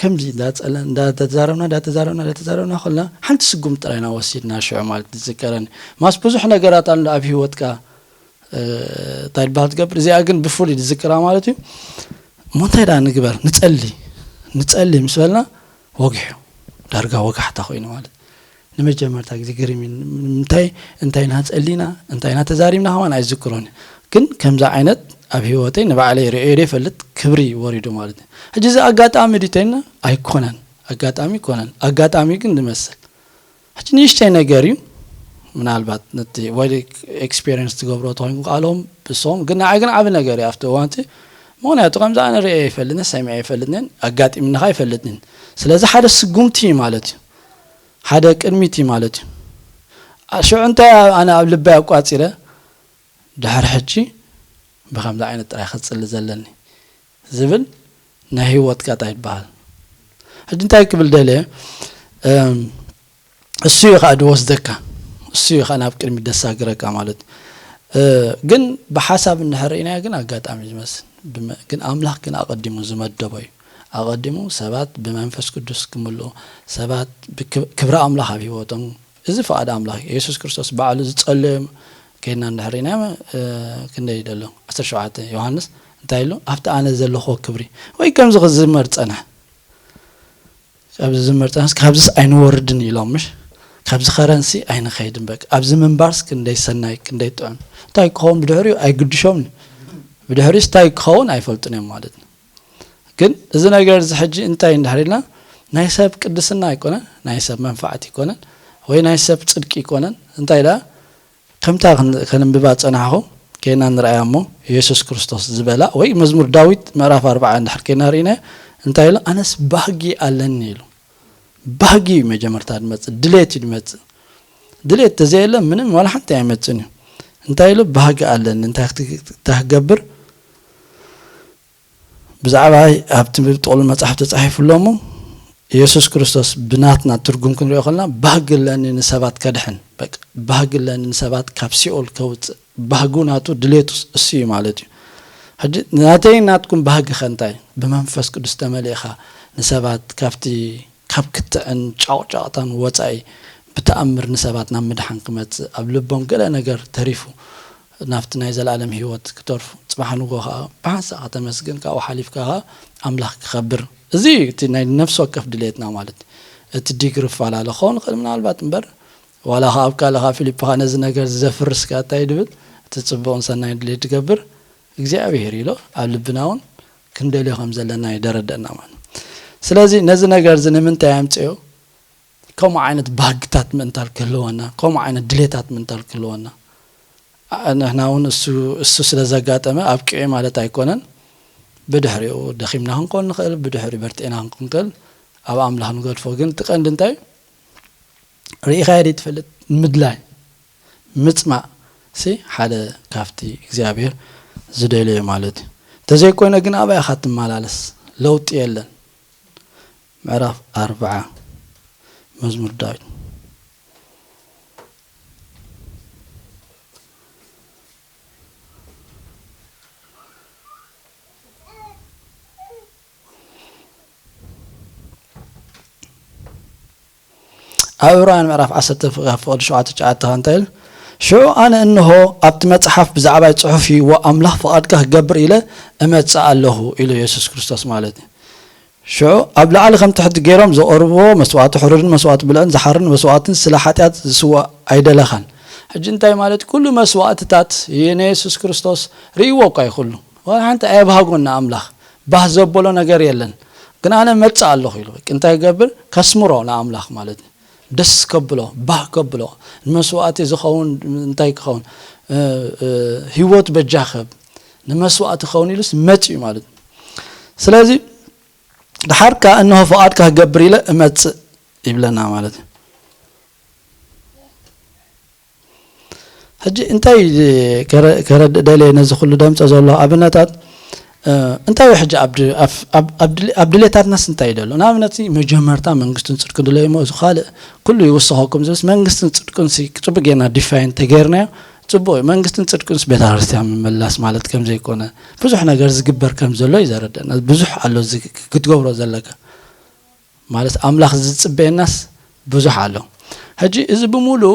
ከምዚ እንዳጸለ-፣ እንዳተዛረብና፣ እንዳተዛረብና፣ እንዳተዛረብና ከለና ሓንቲ ስጉምቲ ጥራይ ኢና ወሲድና ሽዑ ማለት ዝዝከረኒ። ማስ ብዙሕ ነገራት ኣሎ ኣብ ህይወትካ፣ እ፣ እንታይ ድበሃል ትገብር። እዚኣ ግን ብፍሉይ ዝዝክራ ማለት እዩ። እሞ እንታይ ደኣ ንግበር? ንጸሊ። ንጸሊ ምስ በልና ወጊሑ። ዳርጋ ወጋሕታ ኮይኑ ማለት። ንመጀመርታ ግዜ ግርም እዩ። ንምንታይ? እንታይ ኢና ጸሊና? እንታይ ኢና ተዛሪብና ከማን ኣይዝክሮን እዩ። ግን ከምዚ ዓይነት ኣብ ህይወተይ ንባዕለይ ርእየ ዘይፈልጥ ክብሪ ወሪዱ ማለት እዩ። ሕጂ እዚ ኣጋጣሚ ድዩ ተይልና? ኣይኮነን። ኣጋጣሚ ኣይኮነን። ኣጋጣሚ ግን ዝመስል። ሕጂ ንእሽተይ ነገር እዩ። ምናልባት ነቲ ወይ ኤክስፔሪየንስ ትገብሮ ተኾይንኩ ካልኦም ብሶም፣ ግን ንዓይ ግን ዓቢ ነገር እዩ ኣብቲ እዋን እቲ። ምኽንያቱ ከምዚ ኣነ ርእየ ኣይፈልጥን፣ ሰሚዐ ኣይፈልጥን፣ ኣጋጢምኒ ኸኣ ኣይፈልጥን። ስለዚ ሓደ ስጉምቲ እዩ ማለት እዩ። ሓደ ቅድሚት እዩ ማለት እዩ። ኣ-፣ ሽዑ እንታይ ኣ-፣ ኣነ ኣብ ልበይ ኣቋጺረ፣ ድሕሪ ሕጂ ብኸምዚ ዓይነት ጥራይ ክጽሊ ዘለኒ ዝብል ናይ ህይወት ጋጣ ይበሃል። ሕጂ እንታይ ክብል ደልየ፣ እም፣ እሱ እዩ ኸኣ ድወስደካ፣ እሱ እዩ ኸኣ ናብ ቅድሚት ደሳግረካ ማለት እዩ። እ፣ ግን ብሓሳብ እንድሕር ርኢናዮ ግን ኣጋጣሚ እዩ ዝመስል። ብመ-፣ ግን ኣምላኽ ግን ኣቐዲሙ ዝመደቦ እዩ። ኣቐዲሙ ሰባት ብመንፈስ ቅዱስ ክምልኡ፣ ሰባት ብክብ-፣ ክብሪ ኣምላኽ ኣብ ህይወቶም፣ እዚ ፍቓድ ኣምላኽ እዩ። የሱስ ክርስቶስ ባዕሉ ዝጸለዮም ከይድና እንድሕር ርኢናዮ፣ እ፣ ክንደይ ደሎ? ዓሰርተ ሸውዓተ ዮሃንስ እንታይ ኢሉ? "ኣብቲ ኣነ ዘለኹዎ ክብሪ" ወይ ከምዚ ክዝመር ጸንሐ። ካብዚ ዝመርጻንስ ካብዚስ ኣይንወርድን ኢሎም፣ ምሽ? ካብዚ ከረንሲ ኣይንኸይድን በቃ። ኣብዚ ምንባርስ ክንደይ ሰናይ፣ ክንደይ ጥዑም። እንታይ ክኸውን ብድሕሪኡ ኣይግድሾምን። ብድሕሪኡስ እንታይ ክኸውን ኣይፈልጡን እዮም ማለት ነው። ግን እዚ ነገር እዚ ሕጂ እንታይ እንድሕር ኢልና፣ ናይ ሰብ ቅድስና ኣይኮነን፣ ናይ ሰብ መንፋዕቲ ኣይኮነን፣ ወይ ናይ ሰብ ጽድቂ ኣይኮነን። እንታይ ደኣ ከምታ ክን-፣ ከነንብባ ጸናሕኹ፣ ኬና ንርኣያ እሞ፣ የሱስ ክርስቶስ ዝበላ፣ ወይ መዝሙር ዳዊት ምዕራፍ ኣርብዓ እንድሕር ኬና ርኢናዮ፣ እንታይ ኢሉ? "ኣነስ ባህጊ ኣለኒ" ኢሉ። ባህጊ እዩ መጀመርታ ዝመጽእ፣ ድሌት እዩ ዝመጽእ። ድሌት ተዘየለ ምንም ዋላ ሓንቲ ኣይመጽእን እዩ። እንታይ ኢሉ? "ባህጊ ኣለኒ፣ እንታይ ክት-፣ እንታይ ክገብር?" ብዛዕባ ኣብቲ ጥቕሉል መጽሓፍ ተጻሒፉ ኣሎ እሞ፣ የሱስ ክርስቶስ ብናትና ትርጉም ክንሪኦ ከለና፣ ባህጊ ኣለኒ ንሰባት ከድሕን፣ በቃ፣ ባህጊ ኣለኒ ንሰባት ካብ ሲኦል ከውጽእ፣ ባህጉ ናቱ ድሌቱስ እሱ እዩ ማለት እዩ። ሕጂ ናተይን ናትኩም ባህጊ ከ እንታይ? ብመንፈስ ቅዱስ ተመሊእኻ ንሰባት ካብቲ፣ ካብ ክትዕን ጫቕጫቕታን ወጻኢ ብተኣምር ንሰባት ናብ ምድሓን ክመጽእ፣ ኣብ ልቦም ገለ ነገር ተሪፉ ናብቲ ናይ ዘለኣለም ህይወት ክተርፉ፣ ጽባሕ ንግሆ ኸኣ ብሓንሳእ ከተመስግን፣ ካብኡ ሓሊፍካ ኸኣ ኣምላኽ ክኸብር። እዚ እዩ እቲ ናይ ነፍሲ ወከፍ ድሌትና ማለት እዩ። እቲ ዲግሪ ይፈላለ ክኸውን ይኽእል ምናልባት እምበር፣ ዋላ ኸኣ ኣብ ካልእኻ ፊልፖኻ ነዚ ነገር ዘፍርስካ እንታይ ድብል፣ እቲ ጽቡቕን ሰናይን ድሌት ዝገብር እግዚኣብሔር ኢሎ ኣብ ልብና እውን ክንደልዮ ከም ዘለና እዩ ደረደእና ማለት እዩ። ስለዚ ነዚ ነገር እዚ ንምንታይ ኣምጽኦ? ከምኡ ዓይነት ባህግታት ምእንታል ክህልወና፣ ከምኡ ዓይነት ድሌታት ምእንታል ክህልወና። ኣ-፣ ንሕና እውን እሱ፣ እሱ ስለ ዘጋጠመ ኣብቂዑ ማለት ኣይኮነን። ብድሕሪኡ ደኺምና ክንኮን ንኽእል፣ ብድሕሪኡ በርቲዕና ክንኮን ንኽእል። ኣብ ኣምላኽ ንገድፎ። ግን እቲ ቀንዲ እንታይ እዩ? ርኢኻዮ ድዩ ትፈልጥ? ምድላይ፣ ምጽማእ ሲ ሓደ ካብቲ እግዚኣብሔር ዝደለዮ ማለት እዩ። እንተዘይኮይነ ግን ኣበይ ኢኻ ትመላለስ? ለውጢ የለን። ምዕራፍ ኣርብዓ መዝሙር ዳዊት። ኣብ ዕብራውያን ምዕራፍ ዓሰርተ ፍቕዲ ሸውዓተ ትሽዓተ እንታይ ኢሉ? ሽዑ ኣነ እንሆ ኣብቲ መጽሓፍ ብዛዕባይ ጽሑፍ እዩ፣ ኣምላኽ ፍቓድካ ክገብር ኢለ እመጽእ ኣለኹ ኢሉ የሱስ ክርስቶስ ማለት እዩ። ሽዑ ኣብ ላዕሊ ከም ትሕቲ ገይሮም ዘቕርብዎ መስዋእቲ ሕሩድን መስዋእቲ ብልዕን ዝሓርን መስዋእትን ስለ ሓጢኣት ዝስዋእ ኣይደለኻን። ሕጂ እንታይ ማለት ኩሉ መስዋእትታት ንየሱስ ክርስቶስ ርእይዎ እኳ እዩ ኩሉ። ዋላ ሓንቲ ኣየብሃጎን ንኣምላኽ። ባህ ዘበሎ ነገር የለን። ግን ኣነ መጽእ ኣለኹ ኢሉ። በቃ እንታይ ይገብር? ከስምሮ ንኣምላኽ ማለት እዩ። ደስ ከብሎ፣ ባህ ከብሎ፣ ንመስዋእቲ ዝኸውን እንታይ ክኸውን? እ፣ እ፣ ህይወት በጃ ክህብ፣ ንመስዋእቲ ክኸውን ኢሉስ መጽእ እዩ ማለት እዩ። ስለዚ ድሓር ከኣ እንሆ ፍቓድካ ክገብር ኢለ እመጽእ ይብለና ማለት እዩ። ሕጂ እንታይ ከረ-፣ ከረድእ ደልየ ነዚ ኩሉ ደምጸ ዘሎ ኣብነታት፣ እ፣ እንታይ እዩ ሕጂ ኣብ ድ-፣ ኣብ፣ ኣብ፣ ኣብ ድል-፣ ኣብ ድሌታትናስ እንታይ እዩ ዘሎ? ንኣብነት ሲ መጀመርታ መንግስትን ጽድቅን ድለዩ እሞ እዚ ካልእ ኩሉ ይውስኸኩም ዝብልስ መንግስትን ጽድቅን ሲ ጽቡቅ ጌርና ዲፋይን ተገይርናዮ ጽቡቕ እዩ። መንግስትን ጽድቅንስ ቤተ ክርስቲያን ምምላስ ማለት ከም ዘይኮነ፣ ብዙሕ ነገር ዝግበር ከም ዘሎ እዩ ዘረደና። ብዙሕ ኣሎ እዚ ክትገብሮ ዘለካ። ማለት ኣምላኽ ዝጽበየናስ ብዙሕ ኣሎ። ሕጂ እዚ ብምሉኡ፣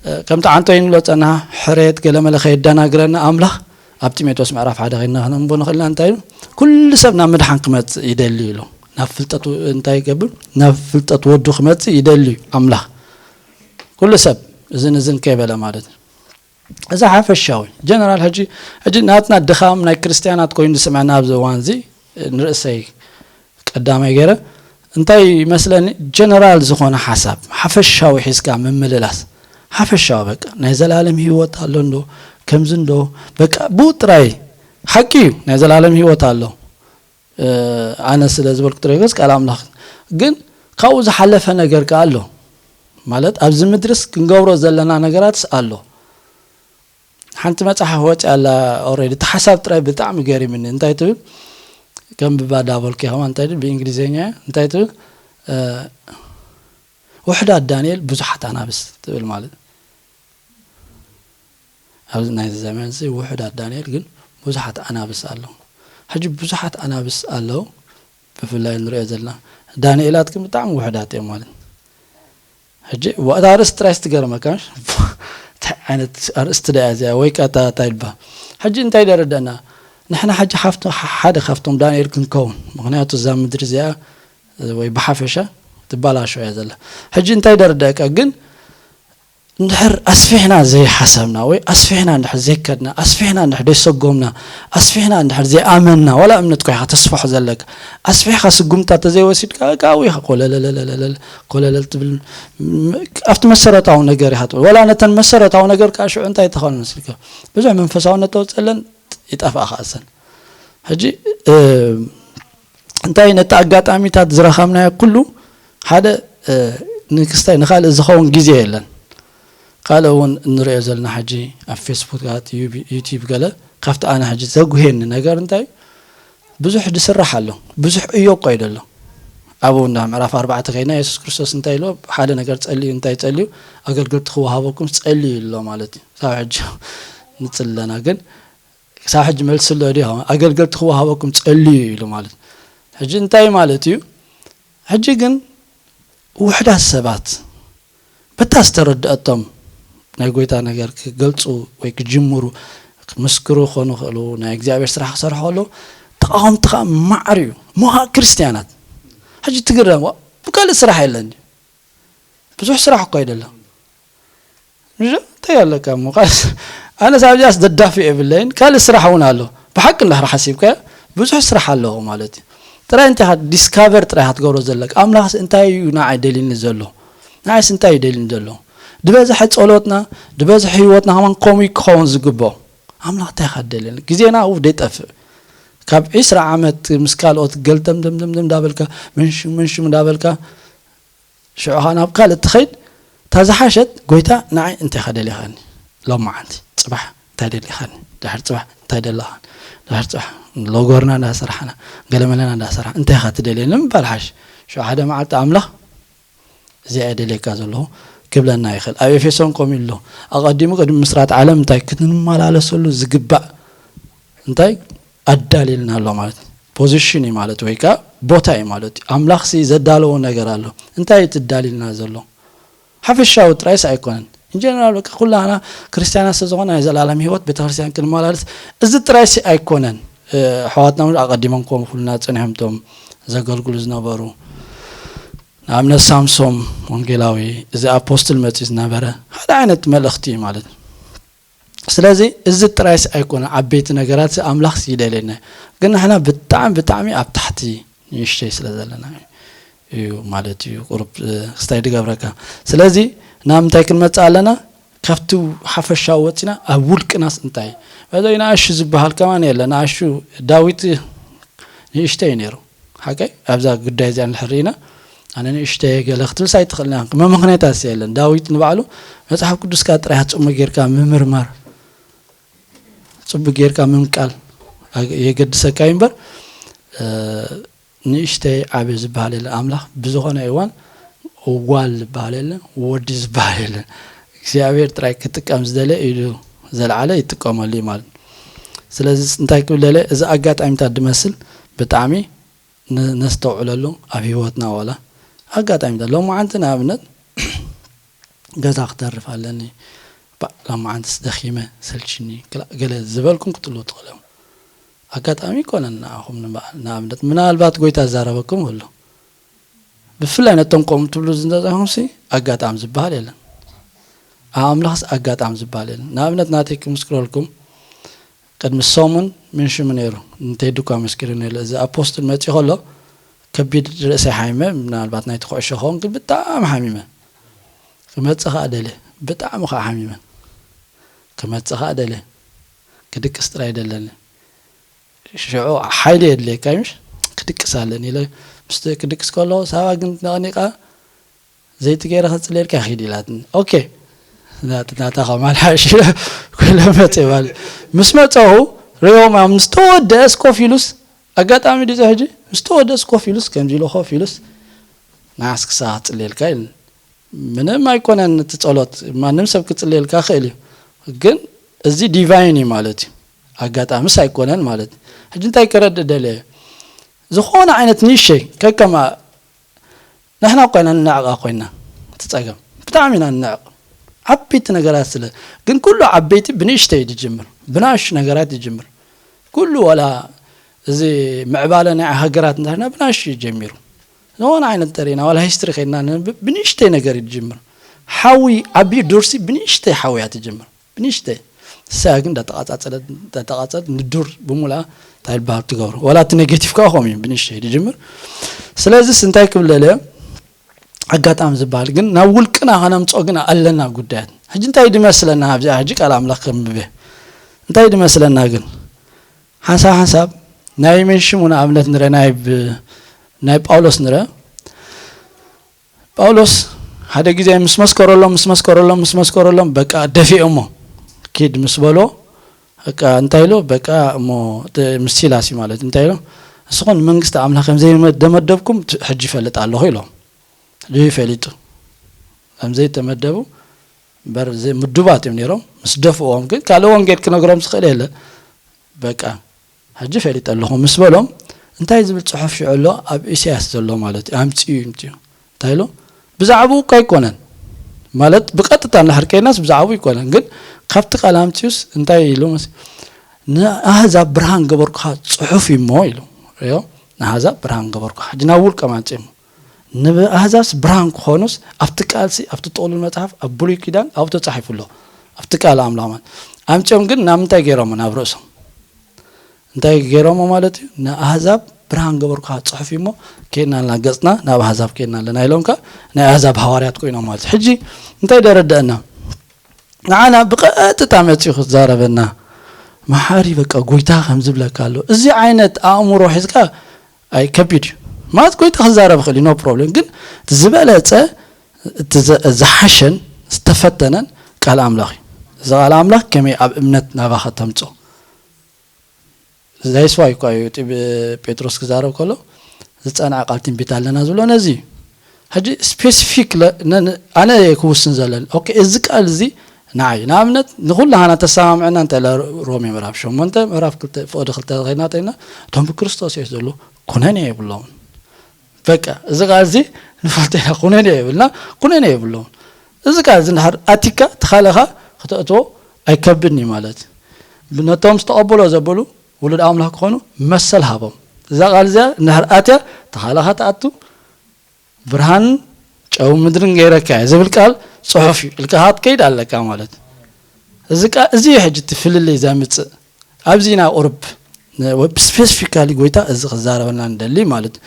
እ፣ ከምቲ ዓንቶ ይንብሎ ጸናሕ፣ ሕሬት ገለመለ ከየደናግረና ኣምላኽ ኣብ ጢሞቴዎስ ምዕራፍ ሓደ ኸይድና ከነንብቦ ንኽእልና እንታይ ኢሉ? "ኩሉ ሰብ ናብ ምድሓን ክመጽእ ይደሊ" ኢሉ። ናብ ፍልጠት ው-፣ እንታይ ይገብር? ናብ ፍልጠት ወዱ ክመጽእ ይደሊ እዩ ኣምላኽ። ኩሉ ሰብ እዝን እዝን ከይበለ ማለት እዩ። እዚ ሓፈሻዊ ጀነራል። ሕጂ፣ ሕጂ ናትና ድኻም ናይ ክርስትያናት ኮይኑ ዝስምዐና ኣብዚ እዋን እዚ ንርእሰይ ቀዳማይ ገይረ እንታይ ይመስለኒ፣ ጀነራል ዝኾነ ሓሳብ ሓፈሻዊ ሒዝካ ምምልላስ። ሓፈሻዊ በቃ ናይ ዘላለም ህይወት ኣሎ እንዶ፣ ከምዚ እንዶ፣ በቃ ብኡ ጥራይ። ሓቂ እዩ፣ ናይ ዘላለም ህይወት ኣሎ። እ፣ ኣነ ስለ ዝበልኩ ጥራይ ገስ ቃል ኣምላኽ። ግን ካብኡ ዝሓለፈ ነገር ከኣ ኣሎ። ማለት ኣብዚ ምድርስ ክንገብሮ ዘለና ነገራትስ ኣሎ። ሓንቲ መጽሓፍ ወጽያ ኣላ ኦሬዲ። እቲ ሓሳብ ጥራይ ብጣዕሚ ገሪምኒ። እንታይ ትብል? ከም ብባዳ በልኩ ከማ እንታይ ትብል? ብእንግሊዝኛ እንታይ ትብል? እ፣ "ውሑዳት ዳንኤል ብዙሓት ኣናብስ" ትብል ማለት። ኣብዚ ናይዚ ዘመን እዚ ውሑዳት ዳንኤል ግን ብዙሓት ኣናብስ ኣለዉ። ሕጂ ብዙሓት ኣናብስ ኣለዉ፣ ብፍላይ ንሪኦ ዘለና ዳንኤላት ግን ብጣዕሚ ውሑዳት እዮም ማለት። ሕጂ ወ-፣ እታ ኣርእስቲ ጥራይ ትገርመካ፣ ምሽ? እንታይ ዓይነት ኣርእስቲ ደኣ እዚኣ? ወይ ከኣ እታ እንታይ ይበሃል? ሕጂ እንታይ ደረደና? ንሕና ሕጂ ሓፍቶ-፣ ሓደ ካብቶም ዳንኤል ክንከውን፣ ምኽንያቱ እዛ ምድሪ እዚኣ ወይ ብሓፈሻ ትበላሾ እያ ዘላ። ሕጂ እንታይ ደረደካ ግን እንድሕር ኣስፊሕና ዘይሓሰብና ወይ ኣስፊሕና እንድሕር ዘይከድና፣ ኣስፊሕና እንድሕር ዘይሰጎምና፣ ኣስፊሕና እንድሕር ዘይኣመንና፣ ዋላ እምነት ኮይካ ተስፍሖ ዘለካ፣ ኣስፊሕካ ስጉምታ ተዘይወሲድካ፣ ካብኡ ኢኻ ኮለለለለለለ፣ ኮለለል ትብል። ም-፣ ኣብቲ መሰረታዊ ነገር ኢኻ ትብል። ዋላ ነተን መሰረታዊ ነገር ከዓ ሽዑ እንታይ ተኾን መስልካ? ብዙሕ መንፈሳውነት ተወፀለን ይጠፍኣ ከኣሰን። ሕጂ፣ እ፣ እንታይ ነቲ ኣጋጣሚታት ዝረኸብናዮ ኩሉ ሓደ፣ እ፣ ንክስታይ ንኻልእ ዝኸውን ግዜ የለን። ካልእ እውን እንሪኦ ዘለና ሕጂ ኣብ ፌስቡክ፣ ዩቲዩብ ገለ ካብቲ ኣነ ሕጂ ዘጉሄኒ ነገር እንታይ እዩ? ብዙሕ ዝስራሕ ኣሎ። ብዙሕ እዮ እኮ እዩ ዘሎ። ኣብኡ እንዳ ምዕራፍ ኣርባዕተ ከይድና የሱስ ክርስቶስ እንታይ ኢልዎ? ሓደ ነገር ጸልዩ፣ እንታይ ጸልዩ? ኣገልገልቲ ክወሃበኩም ጸልዩ ኢልዎ ማለት እዩ። ክሳብ ሕጂ ንጽሊ ኣለና፣ ግን ክሳብ ሕጂ መልሲ ኣሎ ድዩ? ኣገልገልቲ ክወሃበኩም ጸልዩ ኢሉ ማለት። ሕጂ እንታይ ማለት እዩ? ሕጂ ግን ውሑዳት ሰባት በታ ዝተረድአቶም ናይ ጎይታ ነገር ክገልጹ ወይ ክጅምሩ፣ ክምስክሩ ክኾኑ ይኽእሉ፣ ናይ እግዚኣብሔር ስራሕ ክሰርሑ ከለዉ ተቃወምቲ ከኣ ማዕር እዩ። እሞ ከኣ ክርስትያናት። ሕጂ ትግረም፣ ዋ፣ ብካልእ ስራሕ የለን ድዩ? ብዙሕ ስራሕ እኮ ኣይደለም። ምሽ እንታይ ኣለካ እሞ? ካልእ ኣነ ሳብ እዚኣስ ደዳፊ የብለይን። ካልእ ስራሕ እውን ኣሎ። ብሓቂ እንድሕር ሓሲብካዮ ብዙሕ ስራሕ ኣለዎ ማለት እዩ። ጥራይ እንታይ ኢኻ ዲስካቨር ጥራይ ኢኻ ትገብሮ ዘለካ። ኣምላኽስ እንታይ እዩ ንዓይ ደልዩኒ ዘሎ? ንዓይስ እንታይ እዩ ደልዩኒ ዘሎ? ዝበዝሐ ጸሎትና፣ ዝበዝሐ ህይወትና ከማን ከምኡ እዩ ክኸውን ዝግብኦ። ኣምላኽ እንታይ ኢኻ ደልየኒ? ግዜና ኣብኡ ደይጠፍእ። ካብ ዒስራ ዓመት ምስ ካልኦት ገልደምደምደም እንዳበልካ፣ ምንሽም ምንሽም እንዳበልካ፣ ሽዑ ኸኣ ናብ ካልእ ትኸይድ። እታ ዝሓሸት፣ "ጎይታ፣ ንዓይ እንታይ ኢኻ ደሊኻኒ ሎማዓንቲ? ጽባሕ እንታይ ደሊኻኒ? ድሕሪ ጽባሕ እንታይ ደለኻኒ? ድሕሪ ጽባሕ ሎጎርና እንዳሰራሕና፣ ገለመለና እንዳሰራሕና፣ እንታይ ኢኻ ትደልየኒ?" ምባል ሓሽ። ሽዑ ሓደ መዓልቲ ኣምላኽ፣ "እዚኣ እየ ደልየካ ዘለኹ" ክብለና ይኽእል። ኣብ ኤፌሶን ከምኡ ኢሉ ኣሎ። ኣቐዲሙ ቅድሚ ምስራት ዓለም እንታይ ክንመላለሰሉ ዝግባእ እንታይ ኣዳልየልና ኣሎ ማለት እዩ። ፖዚሽን እዩ ማለት፣ ወይ ከኣ ቦታ እዩ ማለት እዩ። ኣምላኽሲ ዘዳለዎ ነገር ኣሎ። እንታይ እዩ ትዳልዩልና ዘሎ? ሓፈሻዊ ጥራይስ ኣይኮነን። ኢንጀነራል በቃ ኩላና ክርስትያናት ስለ ዝኾነ ናይ ዘላለም ህይወት ቤተክርስትያን ክንመላለስ እዚ ጥራይሲ ኣይኮነን። እ፣ ኣሕዋትና እውን ኣቐዲሞም ክኾኑ ኩልና ጸኒሖም እቶም ዘገልግሉ ዝነበሩ። ንኣብነት ሳምሶም ወንጌላዊ እዚ ኣፖስትል መጺኡ ዝነበረ ሓደ ዓይነት መልእኽቲ እዩ ማለት እዩ። ስለዚ እዚ ጥራይስ ኣይኮነ ዓበይቲ ነገራት ኣምላኽ ይደልየና። ግን ንሕና ብጣዕሚ ብጣዕሚ ኣብ ታሕቲ ንእሽተይ ስለ ዘለና እዩ ማለት እዩ። ቁሩብ፣ እ፣ ክስታይ ድገብረካ። ስለዚ ናብ ምንታይ ክንመጽእ ኣለና? ካብቲ ሓፈሻዊ ወጺና ኣብ ውልቅናስ እንታይ? በዚ ንኣሹ ዝበሃል ከማን የለ። ንኣሹ ዳዊት ንእሽተይ ነይሩ። ሓቀይ ኣብዛ ጉዳይ እዚኣ እንድሕር ርኢና፣ ኣነ ንእሽተይ ገለ ክትብልስ ኣይትኽእልን ኢኻ። መመኽነያታትስ የለን። ዳዊት ንባዕሉ መጽሓፍ ቅዱስካ ጥራይ ጽሙቕ ጌርካ ምምርማር፣ ጽቡቕ ጌርካ ምምቃል ኣግ-፣ የገድሰካ እዩ እምበር፣ እ፣ ንእሽተይ ዓቢ ዝበሃል የለን። ኣምላኽ ብዝኾነ እዋን ጓል ዝበሃል የለን፣ ወዲ ዝበሃል የለን። እግዚኣብሔር ጥራይ ክጥቀም ዝደለ ኢሉ ዘልዓለ ይጥቀመሉ እዩ ማለት እዩ። ስለዚ እንታይ ክብል ደለ፣ እዚ ኣጋጣሚታት ድመስል ብጣዕሚ ን-፣ ነስተውዕለሉ ኣብ ህይወትና። ዋላ ኣጋጣሚታት ሎማዓንቲ ንኣብነት ገዛ ክተርፍ ኣለኒ፣ ባ-፣ ሎማዓንትስ ደኺመ ሰልችኒ ክላ-፣ ገለ ዝበልኩም ክትሉ ትኽእሉ እዮም። ኣጋጣሚ ይኮነን ንኣኹም ንበዓል። ንኣብነት ምናልባት ጎይታ ዝዛረበኩም ኣሎ። ብፍላይ ነቶም ከምኡ ትብሉ ዝነበርኩምሲ ኣጋጣሚ ዝበሃል የለን። ኣብ ኣምላኽስ ኣጋጣሚ ዝበሃል የለን። ንኣብነት ናተይ ክምስክረልኩም፣ ቅድሚ ሰሙን ምን ሽሙ ነይሩ፣ ንቴዲ እኳ መስኪሩ ነይሩ። እዚ ኣፖስትል መጺኡ ከሎ ከቢድ ርእሰይ ሓሚመ፣ ምናልባት ናይቲ ኩዕሾ ክኸውን፣ ግን ብጣዕሚ ሓሚመ። ክመጽእ ከኣ ደልየ፣ ብጣዕሚ ከኣ ሓሚመ። ክመጽእ ከኣ ደልየ፣ ክድቅስ ጥራይ ደለኒ። ሽዑ ሓይሊ የድልየካ እዩ፣ ምሽ? ክድቅስ ኣለኒ ኢለ፣ ምስ ክድቅስ ከለኹ፣ ሳባ ግን ነቕኒቓ፣ "ዘይቲ ገይረ ከጽልየልካ ኪድ" ኢላትኒ። ኦኬ። ናት-፣ ናታ ከማል ሓሽ ኩለ መጽእ ማለት። ምስ መጸኹ፣ ሪኦም ምስ ተወደአስ ኮፍ ኢሉስ፣ ኣጋጣሚ ድዩ ሕጂ? ምስ ተወደአስ ኮፍ ኢሉስ፣ ከምዚ ኢሉ ኮፍ ኢሉስ፣ "ንዓስ ክሳብ ክጽልየልካ" ኢሉኒ። ምንም ኣይኮነን እቲ ጸሎት፣ ማንም ሰብ ክጽልየልካ ክእል እዩ። ግን እዚ ዲቫይን እዩ ማለት እዩ። ኣጋጣምስ ኣይኮነን ማለት እዩ። ሕጂ እንታይ ከረድእ ደልየ? ዝኾነ ዓይነት ኒሸ ከከማ ንሕና ኮይና ንነዕቃ ኮይና እቲ ጸገም። ብጣዕሚ ኢና ንነዕቅ። ዓበይቲ ነገራት ስለ፣ ግን ኩሉ ዓበይቲ ብንእሽተይ እዩ ዝጅምር። ብናእሽቱ ነገራት ይጅምር። ኩሉ ዋላ እዚ ምዕባለ ናይ ሃገራት እንተድና ብናእሽቱ እዩ ጀሚሩ። ዝኾነ ዓይነት እንተሪእና፣ ዋላ ሂስትሪ ከይድና ነንብብ፣ ብንእሽተይ ነገር እዩ ዝጅምር። ሓዊ ዓብዩ ዱርሲ ብንእሽተይ ሓዊ እያ ትጅምር። ብንእሽተይ። ንሳ ግን እንዳተቓጻጸለት፣ እንዳተቓጸለት ንዱር ብምሉኣ እንታይ ይበሃል ትገብሮ። ዋላ እቲ ኔጌቲቭ ከኣ ከምኡ እዩ፣ ብንእሽተይ እዩ ዝጅምር። ስለዚስ እንታይ ክብል ደልየ? ኣጋጣሚ ዝበሃል ግን ናብ ውልቅና ከነምጽኦ ግን ኣለና ጉዳያት። ሕጂ እንታይ ድመስለና ኣብዚኣ ሕጂ ቃል ኣምላኽ ከንብብ እየ። እንታይ ድመስለና ግን? ሓንሳብ ሓንሳብ ናይ መንሽሙ ንኣብነት ንረ ናይ ብ-፣ ናይ ጳውሎስ ንረ። ጳውሎስ ሓደ ግዜ ምስ መስከረሎም፣ ምስ መስከረሎም፣ ምስ መስከረሎም በቃ ደፊኦሞ ኪድ ምስ በሎ፣ በቃ እንታይ ኢሉ? በቃ እሞ ተ-፣ ምስ ሲላስ እዩ ማለት እዩ። እንታይ ኢሉ? "ንስኹም ንመንግስቲ ኣምላኽ ከም ዘይመ-፣ ደመደብኩም ት-፣ ሕጂ ይፈልጥ ኣለኹ" ኢሎም። ሕጂ ፈሊጡ። ከም ዘይተመደቡ እምበር ዘይ-፣ ምዱባት እዮም ነይሮም። ምስ ደፍእዎም ግን ካልእ ወንጌል ክነግሮም ዝኽእል የለ። በቃ ሕጂ ፈሊጠ ኣለኹ ምስ በሎም፣ እንታይ ዝብል ጽሑፍ ሽዑ ኣሎ? ኣብ ኢሳያስ ዘሎ ማለት እዩ። ኣምጽኡ እዩ፣ ኣምጽኡ። እንታይ ኢሉ? ብዛዕባኡ እኮ ኣይኮነን። ማለት ብቐጥታ እንድሕር ከይድናስ ብዛዕባኡ ኣይኮነን። ግን ካብቲ ቃል ኣምጽኡስ እንታይ ኢሉ መስ-፣ "ንኣህዛብ ብርሃን ገበርኩኻ ጽሑፍ እዩ እሞ" ኢሉ። ሪኦ? "ንኣህዛብ ብርሃን ገበርኩኻ።" ሕጂ ናብ ውልቀ ኣምጽኡሞ። ንኣህዛብስ ብርሃን ክኾኑስ ኣብቲ ቃልሲ፣ ኣብቲ ጥቕሉል መጽሓፍ፣ ኣብ ብሉይ ኪዳን ኣብኡ ተጻሒፉ ኣሎ። ኣብቲ ቃል ኣምላኽ ማለት። ኣምጺኦም ግን ናብ ምንታይ ገይሮሞ? ናብ ርእሶም። እንታይ ገይሮሞ ማለት እዩ? ንኣህዛብ ብርሃን ገበርኩኻ ጽሑፍ እዩ እሞ፣ ኬድና ኣለና ገጽና ናብ ኣህዛብ ኬድና ኣለና ኢሎም ከኣ ናይ ኣህዛብ ሃዋርያት ኮይኖም ማለት እዩ። ሕጂ እንታይ ደረደአና? ንዓና ብቐጥታ መጺኡ ክዛረበና፣ መሓሪ በቃ ጎይታ ከም ዝብለካ ኣሎ። እዚ ዓይነት ኣእምሮ ሒዝካ ኣይ ከቢድ እዩ። ማለት ጎይታ ክዛረብ ይኽእል እዩ፣ ኖ ፕሮብሌም። ግን እቲ ዝበለጸ፣ እቲ ዘ-፣ ዝሓሸን ዝተፈተነን ቃል ኣምላኽ እዩ። እዚ ቃል ኣምላኽ ከመይ ኣብ እምነት ናባኻ ተምጽኦ? ዛይስዋይ እኳ እዩ እቲ ብ-፣ ጴጥሮስ ክዛረብ ከሎ፣ ዝጸንዐ ቃል ትንቢት ኣለና ዝብሎ ነዚ እዩ። ሕጂ ስፔሲፊክ ለ-፣ ነ-፣ ነ-፣ ኣነ እየ ክውስን ዘለኒ። ኦኬ፣ እዚ ቃል እዚ ንዓይ፣ ንኣብነት፣ ንኹላህና ተሰማምዐና እንተ ኢለ ሮሜ ምዕራፍ ሸሞንተ፣ ምዕራፍ ክልተ፣ ፍቕዲ ክልተ ከይድና እንተ ኢልና፣ እቶም ብክርስቶስ የሱስ ዘለዉ ኩነኔ የብሎምን። በቃ፣ እዚ ቃል እዚ ንፈልጦ ኢና፣ ኩነኔ የብልና፣ ኩነኔ የብሎምን። እዚ ቃል እዚ እንድሕር ኣቲካ፣ ተኻለኻ ክተእትዎ ኣይከብድን እዩ ማለት እዩ። ነቶም ዝተቐበሎ ዘበሉ ውሉድ ኣምላኽ ክኾኑ መሰል ሃቦም። እዛ ቃል እዚኣ እንድሕር ኣትያ፣ ተኻለኻ ትኣቱ፣ ብርሃን ጨው ምድርን ገይረካ እየ ዝብል ቃል ጽሑፍ እዩ ኢልካ ክትከይድ ኣለካ ማለት እዩ። እዚ ቃ-፣ እዚ እዩ ሕጂ እቲ ፍልልይ ዘምጽእ። ኣብዚ ኢና ቁሩብ ን-፣ ወ-፣ ስፔሲፊካሊ ጎይታ እዚ ክዛረበና ንደሊ ማለት እዩ።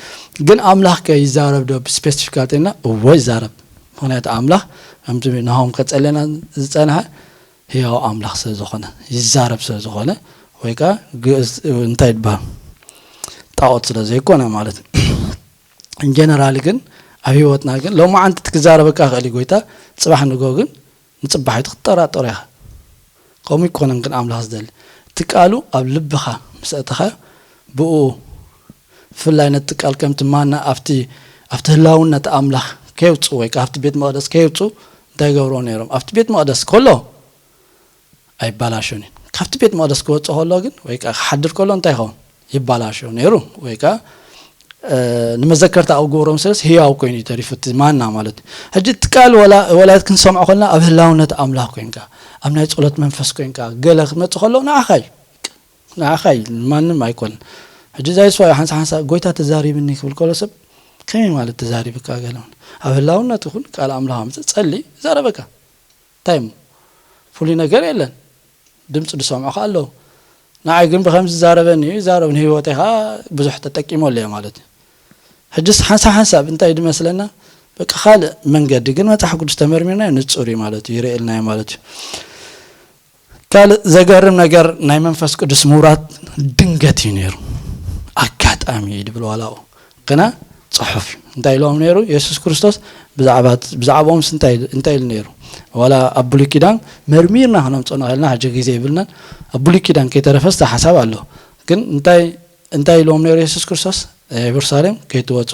ግን ኣምላኽ ከ ይዛረብ ዶ ብስፔሲፊካሊ ተልና? እወ ይዛረብ። ምኽንያቱ ኣምላኽ ከምቲ ንሆም ከጸልየና ዝጸንሐ ህያው ኣምላኽ ስለ ዝኾነ፣ ይዛረብ ስለ ዝኾነ፣ ወይ ከኣ ግእዝ እንታይ ይበሃል? ጣዖት ስለ ዘይኮነ ማለት እዩ። ኢን ጀነራል ግን ኣብ ህይወትና ግን ሎማዓንቲ እቲ ክዛረበካ ክእል እዩ ጎይታ፣ ጽባሕ ንግሆ ግን ንጽባሒቱ ክትጠራጠሮ ኢኻ። ከምኡ ኣይኮነን ግን ኣምላኽ ዝደሊ። እቲ ቃሉ ኣብ ልብኻ ምስ ኣእተኻዮ፣ ብኡ ብፍላይ ነቲ ቃል ከምቲ ማና ኣብቲ፣ ኣብቲ ህላውነት ኣምላኽ ከየውጽኡ ወይ ከኣ ኣብቲ ቤት መቕደስ ከየውጽኡ እንታይ ይገብርዎ ነይሮም? ኣብቲ ቤት መቕደስ ከሎ ኣይባላሾን እዩ። ካብቲ ቤት መቕደስ ክወፅእ ከሎ ግን ወይ ከዓ ክሓድር ከሎ እንታይ ይኸውን? ይባላሾ ነይሩ። ወይ ከዓ ንመዘከርታ ኣብ ግብሮም ስለስ ህያው ኮይኑ እዩ ተሪፉ እቲ ማና ማለት እዩ። ሕጂ እቲ ቃል ወላ ወላ ክንሰምዖ ከለና ኣብ ህላውነት ኣምላኽ ኮይንካ ኣብ ናይ ጸሎት መንፈስ ኮይንካ ገለ ክመጽእ ከሎ ንዓኻ እዩ። ንዓኻ እዩ፣ ማንም ኣይኮነን። ሕጂ እዛ የሱስ ሓንሳ ሓንሳ ጎይታ ተዛሪብኒ ክብል ከሎ ሰብ ከመይ ማለት ተዛሪብካ ገለ ኣብ ህላውነት ይኹን ቃል ኣምላኽ ኣምጽእ ጸሊ ይዛረበካ። እንታይ እሞ ፍሉይ ነገር የለን። ድምፂ ዝሰምዑ ከ ኣለዉ። ንዓይ ግን ብከምዚ ዝዛረበኒ እዩ ይዛረብ ንህይወተይ ከዓ ብዙሕ ተጠቂመሉ እየ ማለት እዩ። ሕጅስ ሓንሳብ ሓንሳብ እንታይ ድመስለና በቃ ካልእ መንገዲ ግን መፅሓፍ ቅዱስ ተመርሚርናዮ ንፁር እዩ ማለት እዩ ይርእየልና እዩ ማለት እዩ። ካልእ ዘገርም ነገር ናይ መንፈስ ቅዱስ ምውራድ ድንገት እዩ ነይሩ። ኣጋጣሚ እዩ ድብል ዋላኡ ግና ፅሑፍ እዩ እንታይ ኢሎም ነይሩ የሱስ ክርስቶስ ብዛዕባ ብዛዕባኦምስ እንታይ እንታይ ኢሉ ነይሩ? ዋላ ኣብ ብሉይ ኪዳን መርሚርና ክነምፅኦ ንኽእልና ሕጂ ግዜ ይብልናን ኣብ ብሉይ ኪዳን ከይተረፈ ዝተ ሓሳብ ኣሎ። ግን እንታይ እንታይ ኢልዎም ነይሩ የሱስ ክርስቶስ? የሩሳሌም ከይትወፁ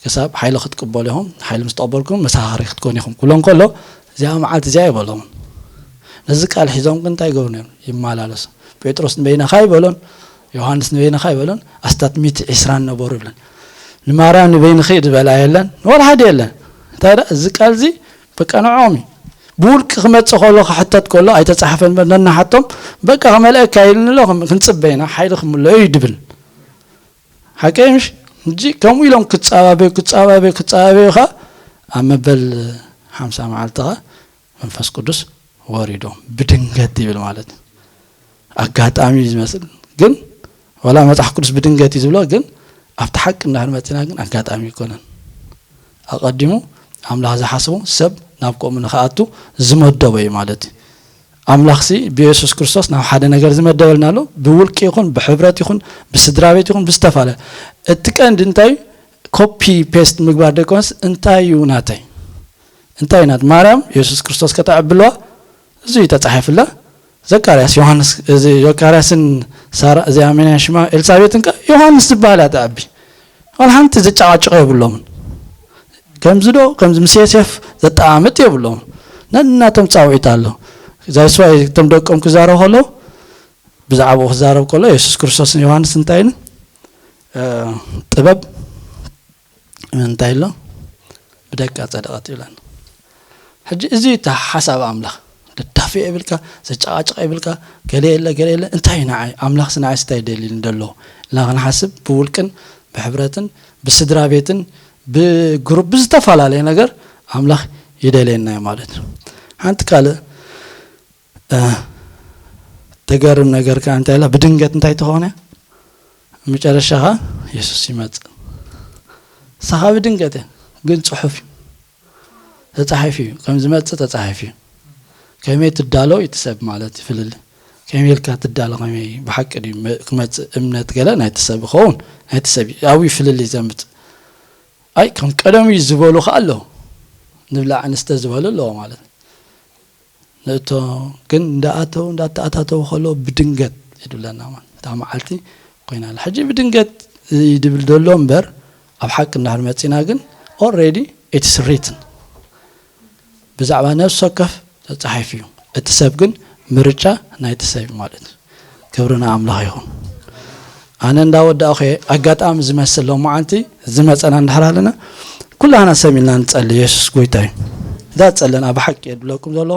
ክሳብ ሓይሊ ክትቅበሉ ኢኹም፣ ሓይሊ ምስ ተቐበልኩም መሳኻሪ ክትኮኑ ኢኹም ክብሎም ከሎ እዚኣ መዓልቲ እዚኣ ይበሎም። ነዚ ቃል ሒዞም ግን እንታይ ይገብሩ ነይሩ? ይመላለሱ። ጴጥሮስ ንበይነኻ ይበሎን ዮሃንስ ንበይነኻ ይበሎን ኣስታት ሚእቲ ዕስራን ነበሩ ይብለን። ንማርያም ንበይንኺ ዝበላ የለን፣ ወላ ሓደ የለን። እንታይ ደኣ እዚ ቃል እዚ በቃ ንዕኦም እዩ። ብውልቂ ክመጽእ ከሎ ክሕተት ከሎ ኣይተጻሕፈን እምበር ነናሓቶም በቃ ክመልአካ ኢልኒ ኣሎ ክም- ክንጽበ ኢና ሓይሊ ክምልኦ እዩ ድብል። ሓቀይ ምሽ? ሕጂ ከምኡ ኢሎም ክጻባበዩ ክጻባበዩ ክጻባበዩ ኸ ኣብ መበል ሓምሳ መዓልቲ ኸ መንፈስ ቅዱስ ወሪዶም ብድንገት ይብል ማለት ኣጋጣሚ እዩ ዝመስል ግን ዋላ መጽሓፍ ቅዱስ ብድንገት እዩ ዝብሎ ግን ኣብቲ ሓቂ እንዳሕር መጺና ግን ኣጋጣሚ ይኮነን። ኣቐዲሙ ኣምላኽ ዝሓስቡ ሰብ ናብ ከምኡ ንኽኣቱ ዝመደቦ እዩ ማለት እዩ። ኣምላኽሲ ብየሱስ ክርስቶስ ናብ ሓደ ነገር ዝመደበልና ኣሎ። ብውልቂ ይኹን ብሕብረት ይኹን ብስድራ ቤት ይኹን ብዝተፋለ እቲ ቀንዲ እንታይ ኮፒ ፔስት ምግባር ደይኮነስ እንታይ እዩ ናተይ እንታይ እዩ ናት ማርያም የሱስ ክርስቶስ ከተዕብልዋ እዚ እዩ ተጻሒፍላ። ዘካርያስ ዮሃንስ እዚ ዘካርያስን ሳራ እዚኣ መን እያ ሽማ ኤልሳቤጥን ከ ዮሃንስ ዝበሃል እያ ተኣቢ። ዋላ ሓንቲ ዘጨቃጭቆ የብሎምን። ከምዚ ዶ ከምዚ ምስ ዮሴፍ ዘጠማምጥ የብሎምን። ነናቶም ጻውዒት ኣሎ። እዛ ስዋይ እቶም ደቆም ክዛረቡ ከለዉ ብዛዕባኡ ክዛረብ ከሎ የሱስ ክርስቶስ ንዮሃንስ እንታይ ኢሉ? ጥበብ እንታይ ኣሎ ብደቃ ጸደቐት ይብለና። ሕጂ እዚ እቲ ሓሳብ ኣምላኽ ደዳፍኦ የብልካ ዘጨቃጨቀ የብልካ ገለ የለ ገለ የለ እንታይ እዩ ንዓይ ኣምላኽስ ንዓይስ እንታይ ይደልይኒ ደሎ ኢልና ክንሓስብ ብውልቅን ብሕብረትን ብስድራ ቤትን ብግሩፕ ብዝተፈላለየ ነገር ኣምላኽ ይደልየና እዩ ማለት እዩ። ሓንቲ ካልእ ተገርም ነገር ከዓ እንታይ ኢላ ብድንገት እንታይ ተኾነ መጨረሻኻ የሱስ ይመፅእ። ንስኻ ብድንገት እያ ግን ፅሑፍ እዩ ተፃሒፉ እዩ ከም ዝመፅእ ተፃሒፉ እዩ። ከመይ ትዳሎ እቲ ሰብ ማለት ፍልል ከመይ ኢልካ ትዳሎ ከመይ ብሓቂ ድዩ መ- ክመፅእ እምነት ገለ ናይቲ ሰብ ይኸውን ናይቲ ሰብ እዩ ኣብዩ ፍልል እዩ ዘምፅእ። ኣይ ከም ቀደም እዩ ዝበሉ ከዓ ኣለዉ ንብላዕ ኣንስተ ዝበሉ ኣለዎ ማለት ንእቶ ግን እንዳኣተው እንዳተኣታተው ከሎ ብድንገት ይድብለና ማለት እታ መዓልቲ ኮይና ኣላ ሕጂ ብድንገት ይድብል ዘሎ እምበር ኣብ ሓቂ እንዳሕር መፂና ግን already it's written ብዛዕባ ነፍሲ ወከፍ ተፃሒፍ እዩ እቲ ሰብ ግን ምርጫ ናይቲ ሰብ እዩ ማለት እዩ ክብርና ኣምላኽ ይኹን ኣነ እንዳወዳእኹ ኣጋጣሚ ዝመስል ሎመዓንቲ ዝመፀና እንዳሕር ኣለና ኩላህና ሰሚልና ንፀሊ የሱስ ጎይታ እዩ እዛ ፀለና ብሓቂ የድብለኩም ዘሎ